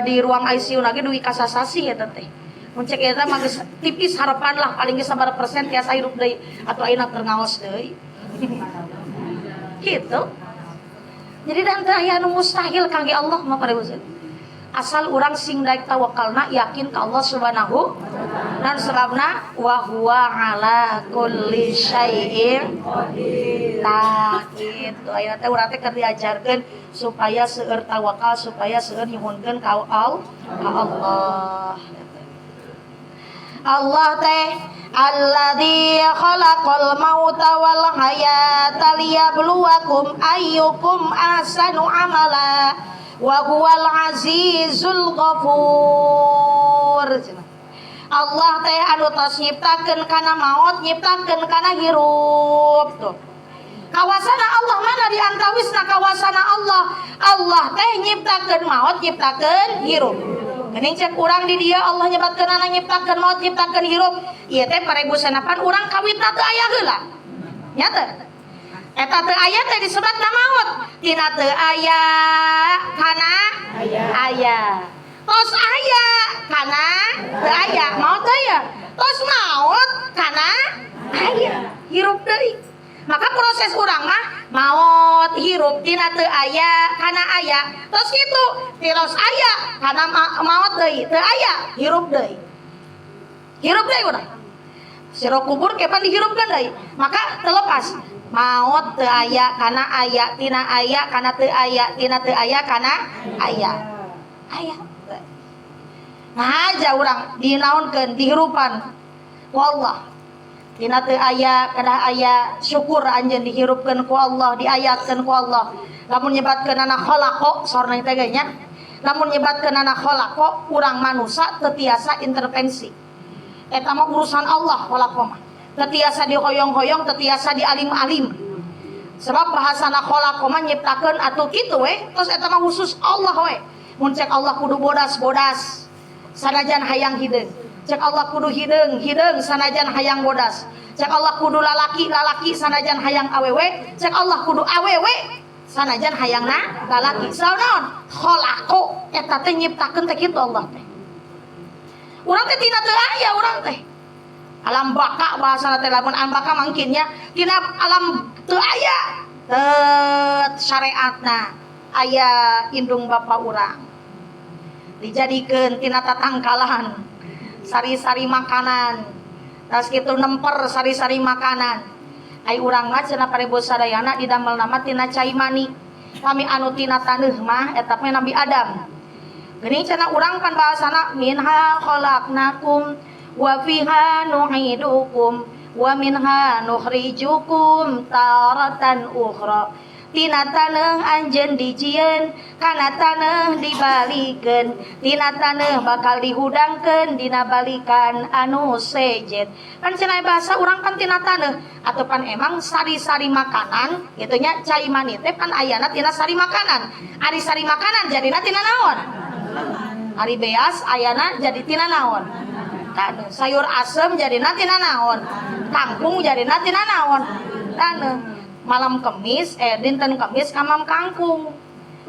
Di ruang ICU lagi dugi ka sasasi eta teh. Mun cek eta mah geus tipis harapan lah, paling ge sabaraha persen tiasa hirup deui atau ayeuna keur ngaos deui. Gitu. Jadi dan teu aya anu mustahil kangge Allah mah pada. Asal urang sing daek tawakalna, yakin ka Allah Subhanahu dan sebabna wa huwa ala kulli syai'in. Tah kitu, ayeuna teh urang teh keur diajarkeun supaya seueur tawakal, supaya seueur nyuhunkeun ka Allah, ka Allah. Allah teh alladzi khalaqal mauta wal hayata liyabluwakum ayyukum ahsanu amala wa huwal azizul ghafur. Allah teh anu tos nyiptakeun kana maot, nyiptakeun kana hirup. Tuh kawasana Allah mana di antawisna kawasana Allah. Allah teh nyiptakeun maot, nyiptakeun hirup. Geuning cek urang di dia Allah nyebatkeun anak nyiptakeun maot, nyiptakeun hirup. Ieu teh parebu senapan urang kawitna teu aya heula. Nya teu? Eta teu aya teh disebatna maot. Tina teu aya kana aya. Tos aya kana teu aya, maot teu aya. Tos maot kana aya, hirup deui. Maka proses urang mah maot hirup, tina teu aya kana aya. Tos kitu, terus aya kana maot deui, teu aya, hirup deui. Hirup deui urang. Siro kubur kepan dihirupkeun deui. Maka terlepas maot teu aya kana aya, tina aya kana teu aya, tina teu aya kana aya. Aya. Nah aja urang dinaonkeun dihirupan. Wallah. Tina teu aya kedah aya, syukur anjeun dihirupkeun ku Allah, diayakeun ku Allah. Lamun nyebatkeun anak khalaqo sorna teh ge nya. Lamun nyebatkeun anak khalaqo, urang manusa teu tiasa intervensi. Eta mah urusan Allah khalaqo mah. Teu tiasa dihoyong-hoyong, teu tiasa dialim-alim. Sebab bahasana khalaqo mah nyiptakeun atuh kitu we, terus eta mah khusus Allah we. Mun cek Allah kudu bodas-bodas sanajan hayang hideung. Cek Allah kudu hideung, hideung sanajan hayang bodas. Cek Allah kudu lalaki, lalaki sanajan hayang awewe. Cek Allah kudu awewe sanajan hayangna lalaki. Saur naon? Khalaqo eta teh nyiptakeun teh kitu Allah teh. Urang teh tina teu aya urang teh. Alam baka bahasana teh, lamun alam baka mangkin nya tina alam teu aya. Tet syariatna aya indung bapa urang. Dijadikeun tina tatangkalan, sari-sari makanan. Tas kitu nemper sari-sari makanan. Ai urang mah cenah parebos sadayana didamel nama tina cai mani. Kami anu tina taneuh mah eta mah Nabi Adam. Geuning cenah urang pan bahasana minha khalaqnakum wa fiha nu'idukum wa minha nukhrijukum taratan ukhra. Tina taneuh anjeun dijieun, kana taneuh dibalikeun, tina taneuh bakal dihudangkeun dina balikan anu sejen. Kan cenah bahasa urang kan tina taneuh atau pan emang sari-sari makanan gitu nya, cai mani teh pan ayana tina sari makanan. Ari sari makanan jadina tina naon? Ari beas ayana jadi tina naon? Taneuh. Sayur asem jadina tina naon? Kangkung jadina tina naon? Taneuh. Malam Kemis, dinten Kemis kamam kangkung.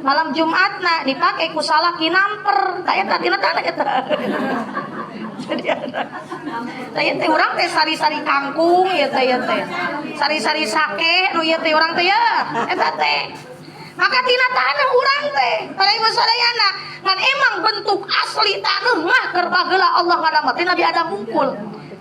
Malam Jumatna dipake ku salaki namper. Tah eta tina taneuh eta. Jadi ada. Tah ieu teh urang teh sari-sari kangkung ieu teh, ieu teh. Sari-sari sake nu ieu teh urang teh ya. Eta teh. Maka tina taneuh urang teh. Para ibu sadayana, ngan emang bentuk asli taneuh mah keur baheula Allah ngadamel teh Nabi Adam wungkul.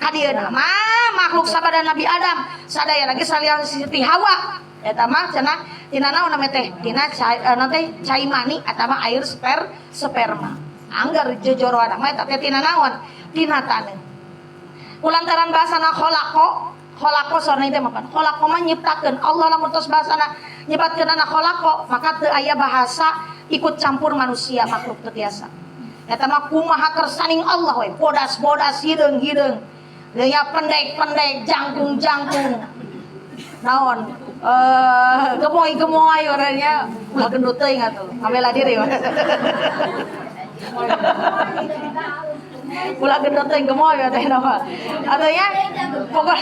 Kadieuna mah makhluk sabada Nabi Adam sadaya lagi salian Siti Hawa. Eta mah cenah tina naon namanya teh? Tina cai, naon teh? Cai mani atawa air sperma. Anggar jojoroana mah eta teh tina naon? Tina taneuh. Kulantaran bahasana khalaqo, khalaqo sorna teh mapan. Khalaqo mah nyiptakeun. Allah lamun tos bahasana nyebatkeun anak khalaqo, maka teu aya bahasa ikut campur manusia makhluk teu tiasa. Eta mah kumaha kersaning Allah we, bodas-bodas, hideung-hideung. Gaya pendek-pendek, jangkung-jangkung. Naon? Gemoy-gemoy orangnya ulah gendut teuing atuh. Ngamela diri we. Ulah gendut teh gemoy ya teh nama. Atau ya pokok.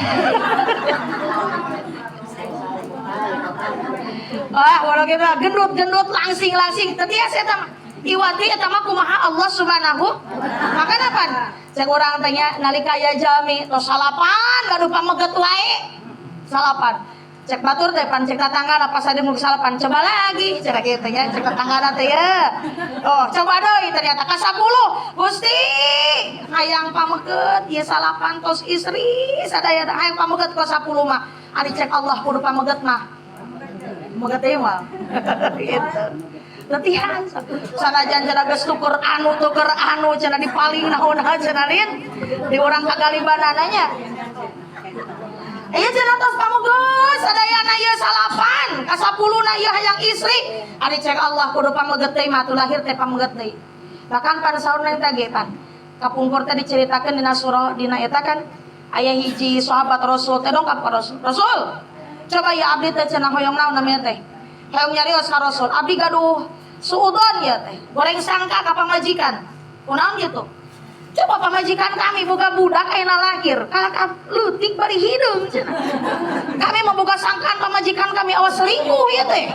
Ah, walau kita gendut-gendut langsing-langsing teu tiasa eta mah. Iwati eta mah kumaha Allah Subhanahu. Makana pan cek urang teh nya nalika aya jalmi tos salapan gaduh pameget wae. Salapan. Cek batur teh pan cek tatangga pas ada mau salapan coba lagi cek kieu teh nya cek tatangga teh ya. Oh, coba deui ternyata ka 10. Gusti hayang pameget ieu salapan tos istri sadaya hayang pameget ka 10 mah. Ari cek Allah kudu pameget mah. Pameget teh mah. Gitu. Latihan sanajan cenah geus tuker anu cenah dipaling naon-naon cenah lin di urang kagalibanana nya. Iya cenah tos pameget sadayana ieu salapan ka 10 na ieu hayang istri. Ari cek Allah kudu pameget teh mah lahir teh pameget deui. Bahkan pan saur teh ge pan. Kapungkur teh diceritakeun dina surah dina eta kan aya hiji sahabat Rasul teh dongkap ka Rasul. Rasul, coba ya abdi teh cenah hoyong naon namanya teh. Hoyong nyarios ka Rasul, abdi gaduh suudon ya teh, goreng sangka ka pamajikan. Kunaon gitu? Coba pamajikan kami boga budak ayeuna lahir, kalah ka leutik bari hideung cenah. Kami membuka sangkaan pamajikan kami awas selingkuh ya teh.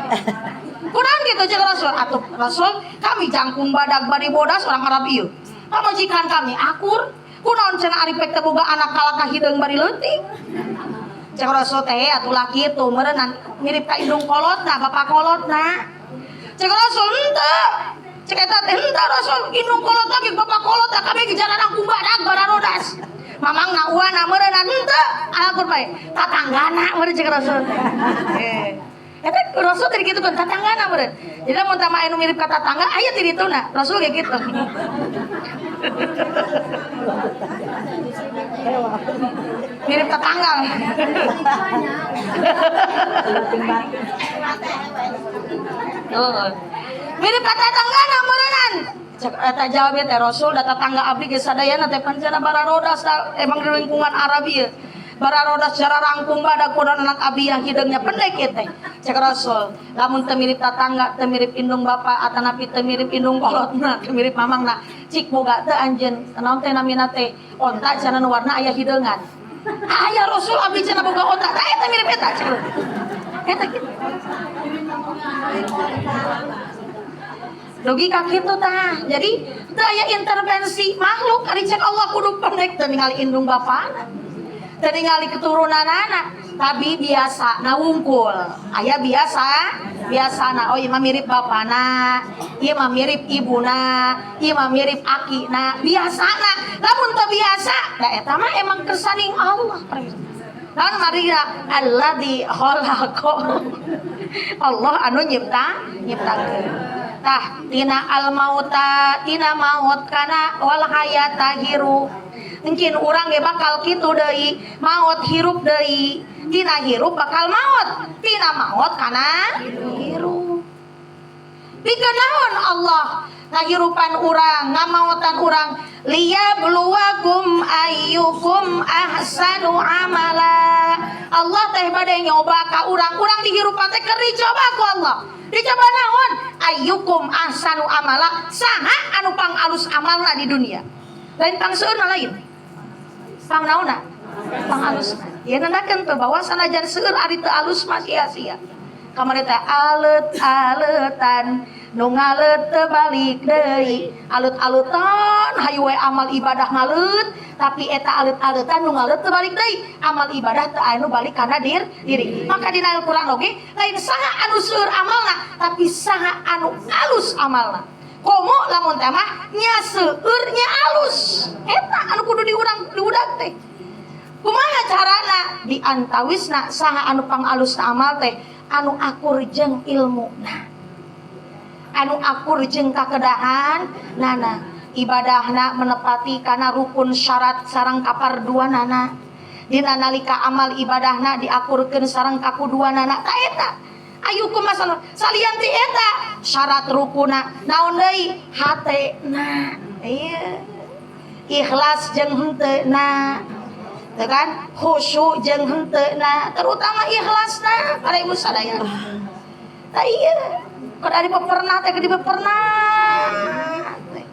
Kunaon gitu cek Rasul? Atuh Rasul, kami jangkung badag bari bodas orang Arab ieu. Pamajikan kami akur, kunaon cenah ari pek teh boga anak kalah ka hideung bari leutik. Cek Rasul teh atuh laki itu meureunnan mirip ka indung kolotna, bapak kolotna. Cek Rasul henteu. Cek eta teh henteu Rasul, indung kolot lagi bapak kolot kabeh ge jarang badag bararodas. Mamangna uana meureunnan henteu, akur bae. Tatanggana meureun cek Rasul teh. Eta Rasul tadi gitu kan tatanggana meureun. Jadi mun tama anu mirip ka tatangga aya ti dituna. Rasul kayak gitu. Mirip tetangga. Mirip ka tatanggana meureunnan. Cek eta jawab teh Rasul da tatangga abdi geus sadayana teh pancana bararodas emang di lingkungan Arab ieu. Bararodas cara rangkung badak kudu anak abdi yang hideungnya pendek ieu teh. Cek Rasul, lamun teu mirip tatangga, teu mirip indung bapa atanapi teu mirip indung kolotna, teu mirip mamangna, cik boga teu anjeun naon teh namina teh onta cenah nu warna aya hideungan. Aya Rasul abdi cenah boga onta, tah eta mirip eta cek. Eta kitu. Dugi ka kitu tah. Jadi teu aya intervensi makhluk ari cek Allah kudu pendek teu ningali indung bapana. Teu ningali keturunanana, tapi biasa na wungkul. Aya biasa, biasana oh ieu mah mirip bapana, ieu mah mirip ibuna, ieu mah mirip akina, biasana. Lamun teu biasa, da eta mah emang kersaning Allah. Naon marina alladzi khalaqa. Allah anu nyiptakeun. Tah tina al mauta tina maut kana wal hayata hirup. Mungkin urang ge bakal kitu deui, maot hirup deui. Tina hirup bakal maot, tina maot kana hirup. Pikeun naon Allah ngahirupan urang, ngamaotan urang, liyabluwakum ayyukum ahsanu amala. Allah teh bade nyoba ka urang, urang dihirupan teh keur dicoba ku Allah. Dicoba naon? Ayyukum ahsanu amala, saha anu pangalus amalna di dunia. Lain pangseurna lain. Pang naonna? Pang alus. Ya nandakeun teh bahwa sanajan seueur ari teu alus mah sia-sia. Kamari teh alet-aletan nu ngaleut teu balik deui. Alet-aletan hayu we amal ibadah ngaleut, tapi eta alet-aletan nu ngaleut teu balik deui. Amal ibadah teu aya nu balik kana diri. Maka dina Al-Qur'an oge lain saha anu seueur amalna, tapi saha anu alus amalna. Komo lamun teh mah nya seueur nya alus. Eta anu kudu diurang diudag teh. Kumaha carana? Di antawisna saha anu pangalus amal teh anu akur jeung ilmuna. Anu akur jeung kakedahan nana. Ibadahna menepati kana rukun syarat sareng kaparduanana. Dina nalika amal ibadahna diakurkeun sareng kakuduanana. Ta eta ayu kumaha salian ti eta syarat rukuna naon deui hatena ieu ikhlas jeung henteuna teu kan khusyuk jeung henteuna terutama ikhlasna para ibu sadaya tah ieu keur ari pernah teh di pernah teh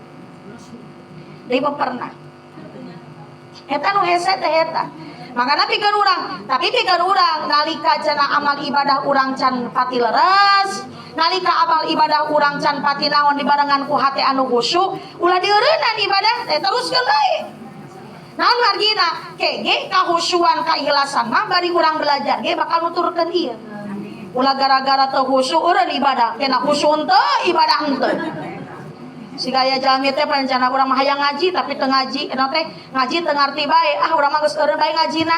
di pernah Eta nu hese teh eta. Makana pikeun urang, tapi pikeun urang nalika cenah amal ibadah urang can pati leres, nalika amal ibadah urang can pati naon dibarengan ku hate anu khusyuk, ulah dieureunnan ibadah teh teruskeun bae. Naon margina? Kege kahusyuan kaikhlasan mah bari urang belajar ge bakal nuturkeun ieu. Ulah gara-gara teu khusyuk eureun ibadah, kena khusyuk henteu ibadah henteu. Siga aya jalmi teh rencana urang mah hayang ngaji tapi teu ngaji, eta teh ngaji teu ngarti bae. Ah urang mah geus eureun bae ngajina.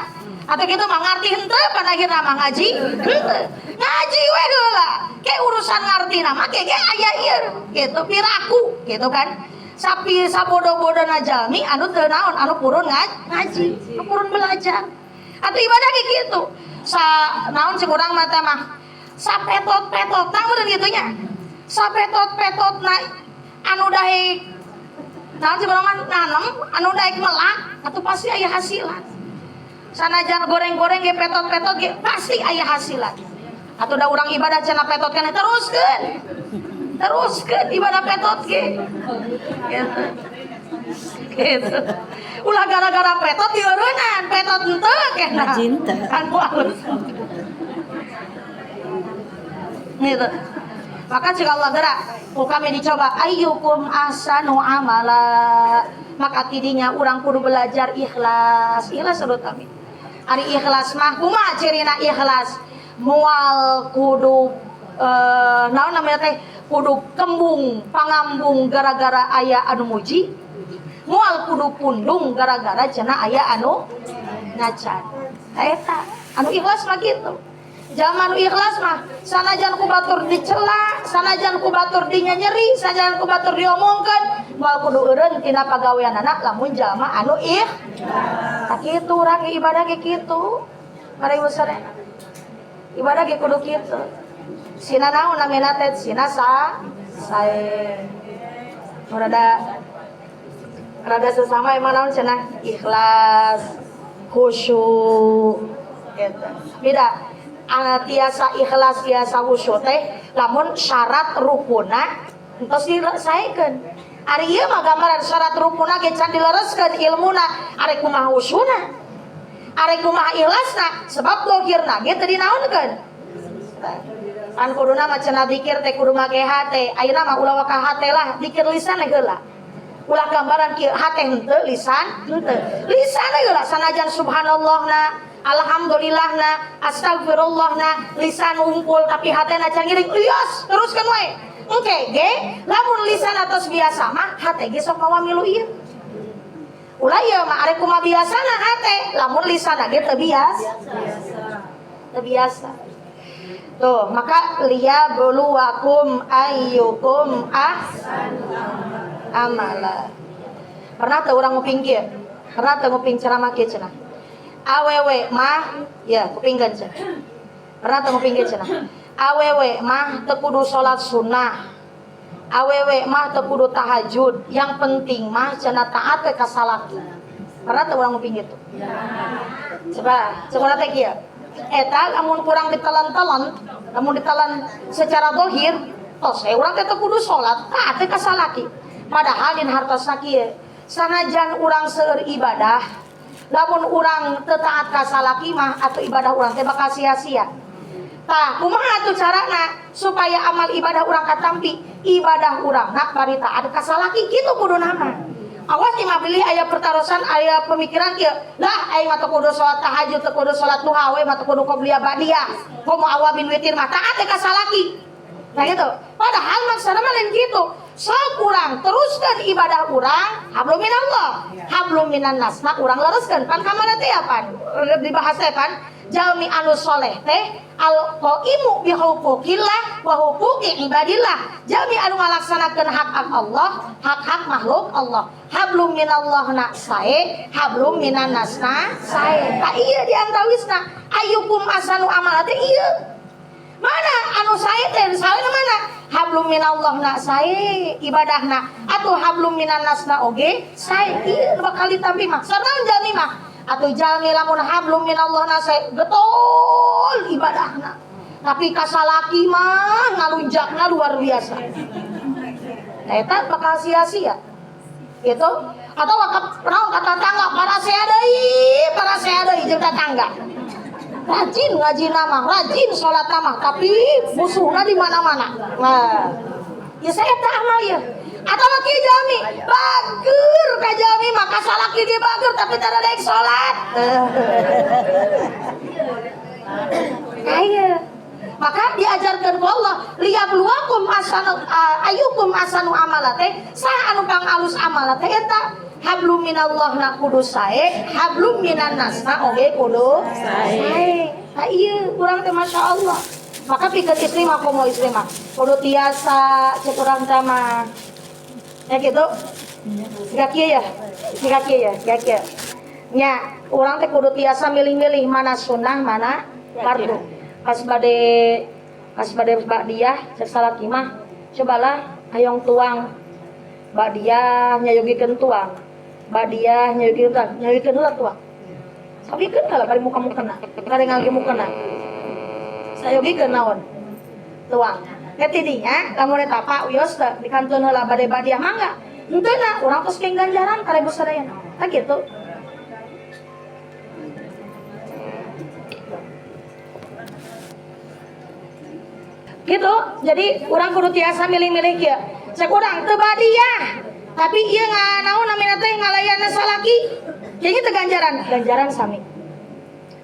Atau kitu mah ngarti henteu pada akhirna mah ngaji henteu. Ngaji we heula. Ke urusan ngartina mah ke ge aya ieu gitu piraku gitu kan. Sapi sabodo-bodona jalmi anu teu naon anu purun ngaji, anu purun belajar. Atau ibadah ge kitu. Sa naon cek urang mah teh mah sapetot-petotna meureun kitu nya. Sapetot-petotna anu daek naon cek urang mah nanem anu daek melak atuh pasti aya hasilan. Sanajan goreng-goreng ge petot-petot ge pasti aya hasilan. Atuh da urang ibadah cenah petot keneh teruskeun. Teruskeun ibadah petot ge. Gitu. Gitu. Ulah gara-gara petot dieureunnan, petot henteu kena. Ngaji henteu. Kan ku alus. Gitu. Maka jika Allah gerak, ku kami dicoba ayyukum ahsanu amala. Maka tidinya urang kudu belajar ikhlas. Ikhlas urut kami. Ari ikhlas mah kumaha cirina ikhlas? Moal kudu naon namanya teh kudu kembung pangambung gara-gara aya anu muji. Moal kudu pundung gara-gara cenah aya anu ngacan. Eta anu ikhlas mah kitu. Zaman nu ikhlas mah sanajan ku batur dicela, sanajan ku batur dinyeri, sanajan ku batur diomongkeun, moal kudu eureun tina pagaweanana lamun jalma anu ikhlas. Tah kitu urang ge ibadah ge kitu. Mari usare. Ibadah ge kudu kitu. Sina naon namina teh sina sa sae. Rada rada sesama emang naon cenah ikhlas, khusyuk gitu. Beda. Tiasa ikhlas tiasa khusyuk teh lamun syarat rukuna entos disaekeun. Ari ieu mah gambaran syarat rukuna ge can dilereskeun ilmuna, ari kumaha khusyuna? Ari kumaha ikhlasna? Sebab dohirna ge teu dinaonkeun. Kan kuduna mah cenah dikir teh kudu make hate. Ayeuna mah ulah waka hate lah, dikir lisan we heula. Ulah gambaran kieu hate henteu lisan henteu. Lisan we heula sanajan subhanallahna, alhamdulillahna, astagfirullahna, lisan unggul tapi hatena can ngiring. Ios, teruskeun we. Engke ge lamun lisan atos biasa mah hate ge sok mawa milu ieu. Ulah ieu mah arek kumaha biasana hate, lamun lisan ge teu biasa. Teu biasa. Tuh, maka liyabluwakum ayyukum ahsanu amala. Pernah teu urang nguping kieu? Pernah teu nguping ceramah kieu cenah? Awewe mah ya kupingkeun cenah. Pernah teu nguping kieu cenah? Awewe mah teu kudu salat sunnah. Awewe mah teu kudu tahajud. Yang penting mah cenah taat we ka salaki. Pernah teu urang nguping kitu? Coba, coba teh kieu. Eta lamun kurang ditelan-telan, lamun ditelan secara dohir, tos we urang teh teu kudu salat, taat we ka salaki. Padahal din hartosna kieu, sanajan urang seueur ibadah, lamun urang teu taat ka salaki mah atau ibadah urang teh bakal sia-sia. Tah, kumaha atuh carana supaya amal ibadah urang katampi? Ibadah urang nak bari taat ka salaki kitu kuduna mah. Awas imah bilih aya pertarosan aya pemikiran kieu. Lah aing mah teu kudu salat tahajud, teu kudu salat duha we mah teu kudu qobliyah ba'diyah. Komo awabin witir mah taat ka salaki. Nah gitu. Padahal maksudna mah lain kitu. Sok urang teruskeun ibadah urang hablum minallah, hablum minannas. Nah urang lereskeun pan kamana teh ya pan? Dibahas teh pan jalmi anu soleh teh al qaimu bi huquqillah wa huquqi ibadillah. Jalmi anu ngalaksanakeun hak-hak Allah, hak-hak makhluk Allah. Hablum minallah na sae, hablum minannas na sae. Ta ieu di antawisna ayyukum ahsanu amala teh ieu. Mana anu sae teh sae na mana? Hablum minallah na sae ibadahna atuh hablum minannas na oge sae. Ieu bakal ditampi mah. Sareng jalmi mah atuh jalmi lamun hablum minallah na sae getol ibadahna. Tapi kasalaki mah ngalunjakna luar biasa. Nah, eta bakal sia-sia. Gitu. Atau naon ka tatangga parasea deui jeung tatangga. Rajin ngaji nama, rajin sholat nama, tapi musuhna di mana-mana. Nah, ya saya tak amal ya. Atau kieu jalmi, bager ka jalmi maka salaki ge bager tapi tara daek salat. Aya. Maka diajarkan ku Allah, liyabluwakum asanu ayyukum asanu amala teh, saha anu pang alus amala teh eta hablum minallah na kudu sae, hablum minan nas na oge kudu sae. Tah ieu urang teh masyaallah. Maka pikeun istri mah komo istri mah kudu tiasa cek urang teh mah. Ya gitu. Siga kieu ya. Siga kieu ya, siga kieu. Nya, urang teh kudu tiasa milih-milih mana sunnah, mana fardu. Pas bade ba'diyah cek salaki mah, cobalah hayang tuang. Ba'diyah nyayogikeun tuang. Ba'diyah nyayogikeun tuang, nyayogikeun heula tuang. Sayogikeun heula bari muka-mukena, bari ngangge mukena. Sayogikeun naon? Tuang. Eta tidinya lamun eta Pak wios teh dikantun heula bade ba'diyah mangga. Henteu na urang tos keng ganjaran karebo sadayana. Tah kitu. Gitu. Jadi urang kudu tiasa milih-milih kieu. Cek urang teu badiah. Tapi ieu nganaon namina teh ngalayanna salaki. Kayaknya teu ganjaran, ganjaran sami.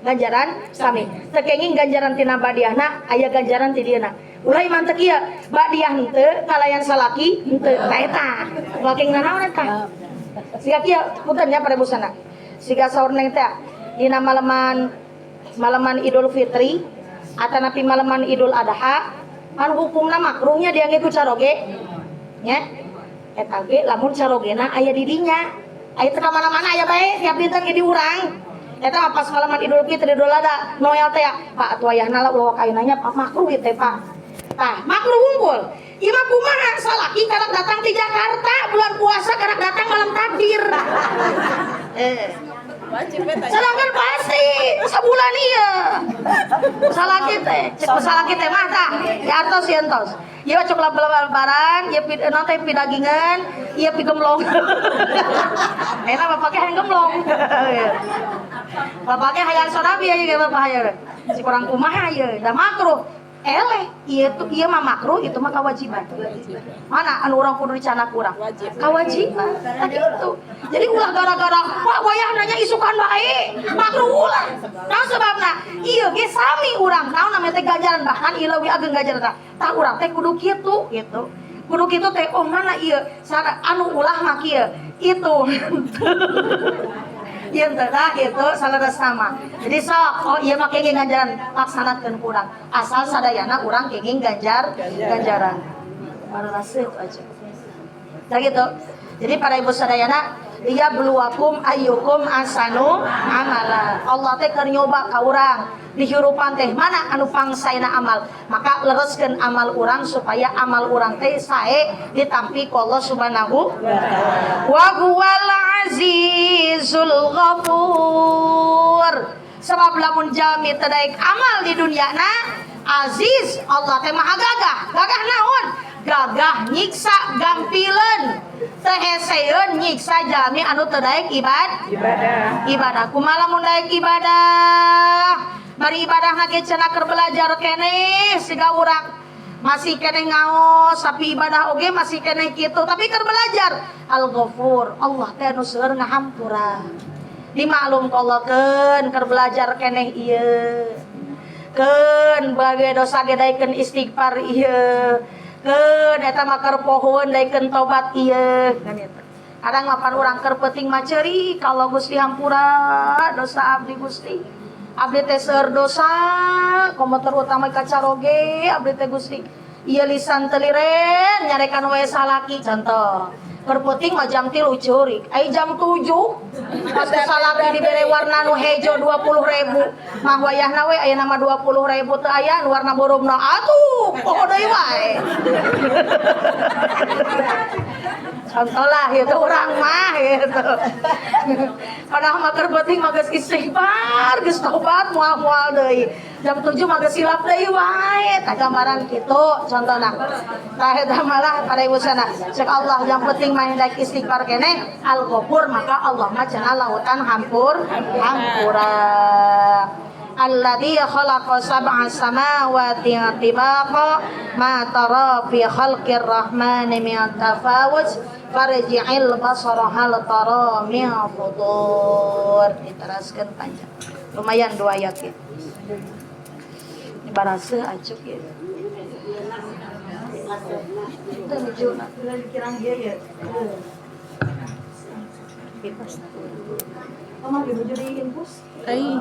Ganjaran sami. Teu kenging ganjaran tina badiahna, aya ganjaran ti dieuna. Ulah iman teu kieu, badiah henteu ngalayan salaki henteu. Tah eta. Ulah kenging nanaon eta. Siga kieu, punten nya pada busana. Siga saur neng teh dina malaman malaman Idul Fitri atanapi malaman Idul Adha kan hukumna makruhnya diangge ku caroge nya eta ge lamun carogena aya di dinya aya teu ka mana-mana aya bae tiap dinten ge diurang eta mah pas malaman Idul Fitri Idul Adha Noel teh Pak atuh ayahna lah ulah ka nanya Pak makruh ieu teh Pak tah makruh wungkul ieu mah kumaha salaki karak datang di Jakarta bulan puasa karak datang malam takbir. Wajib eta. Sedangkan pasti sebulan iya. Salaki teh, cek salaki teh mah tah. Ya atos ya entos. Ieu mah cok lebaran, ieu naon teh pidagingan, ieu pigemlong. Enak bapak ge hayang gemlong. Bapak ge hayang sodabi ieu ge bapak hayang. Si kurang kumaha ieu, da makruh. Eleh, ieu tuh ieu mah makruh, itu mah kewajiban. Mana anu urang kudu dicanak urang? Wajib. Kewajiban. Tah gitu. Jadi ulah gara-gara wah wayah nanya isukan bae, makruh ulah. Naon sebabna? Ieu ge sami urang, naon namanya teh ganjaran bahkan ieu leuwih ageng ganjaran tah. Tah urang teh kudu kitu gitu. Kudu kitu teh oh mana ieu sana anu ulah mah kieu. Itu. Ieu teh tah gitu salah sama. Jadi sok oh ieu mah kenging ganjaran laksanakeun kurang. Asal sadayana urang kenging ganjaran. Baru itu aja. Nah gitu. Jadi para ibu sadayana liyabluwakum ayyukum ahsanu amala. Allah teh keur nyoba ka urang di hirupan teh mana anu pangsaena amal. Maka lereskeun amal urang supaya amal urang teh sae ditampi ku Allah Subhanahu wa taala. Wa huwal azizul ghafur. Sebab lamun jalmi teu daek amal di dunyana, aziz Allah teh maha gagah. Gagah naon? Gagah nyiksa gampileun. Teu heseeun nyiksa jalmi anu teu daek Ibadah. Ibadah. Kumaha lamun daek ibadah? Bari ibadahna ge cenah keur belajar keneh siga urang masih keneh ngaos tapi ibadah oge masih keneh kitu tapi keur belajar. Al-Ghafur, Allah teh anu seueur ngahampura. Dimaklum ku Allah keun keur belajar keneh ieu. Keun bage dosa ge daekeun istighfar ieu. Keun eta mah keur pohoeun daekeun tobat ieu. Kan eta. Kadang mah pan urang keur peuting mah ceurik ka Allah Gusti hampura dosa abdi Gusti. Abdi teh seueur dosa, komo terutama ka caroge abdi teh Gusti. Ieu lisan teu liren nyarekan we salaki contoh. Keur peuting mah jam 3 ceurik, ai jam 7 pas ku salaki dibere warna nu hejo 20.000. Mah wayahna we aya nama 20.000 teu aya nu warna boromna. Atuh, poho deui wae. Contoh lah gitu urang mah gitu. Padahal mah keur penting mah geus istighfar, geus tobat moal-moal deui. Jam 7 mah geus silap deui wae, tah gambaran kitu contohna. Tah eta malah pada ibu sana. Cek Allah yang penting mah daek istighfar keneh, Al-Ghafur, maka Allah mah cenah lautan hampur hampura. Alladzi khalaqa sab'a samawati tibaqa ma tara fi khalqir rahmani min tafawut farji'il basara hal tara min futur. Diteraskeun panjang, lumayan dua ayat ya. Ini baraseuh acuk ya. Itu nujuna. Kirang dia ya. Bebas. Oh, mah di infus. Ai.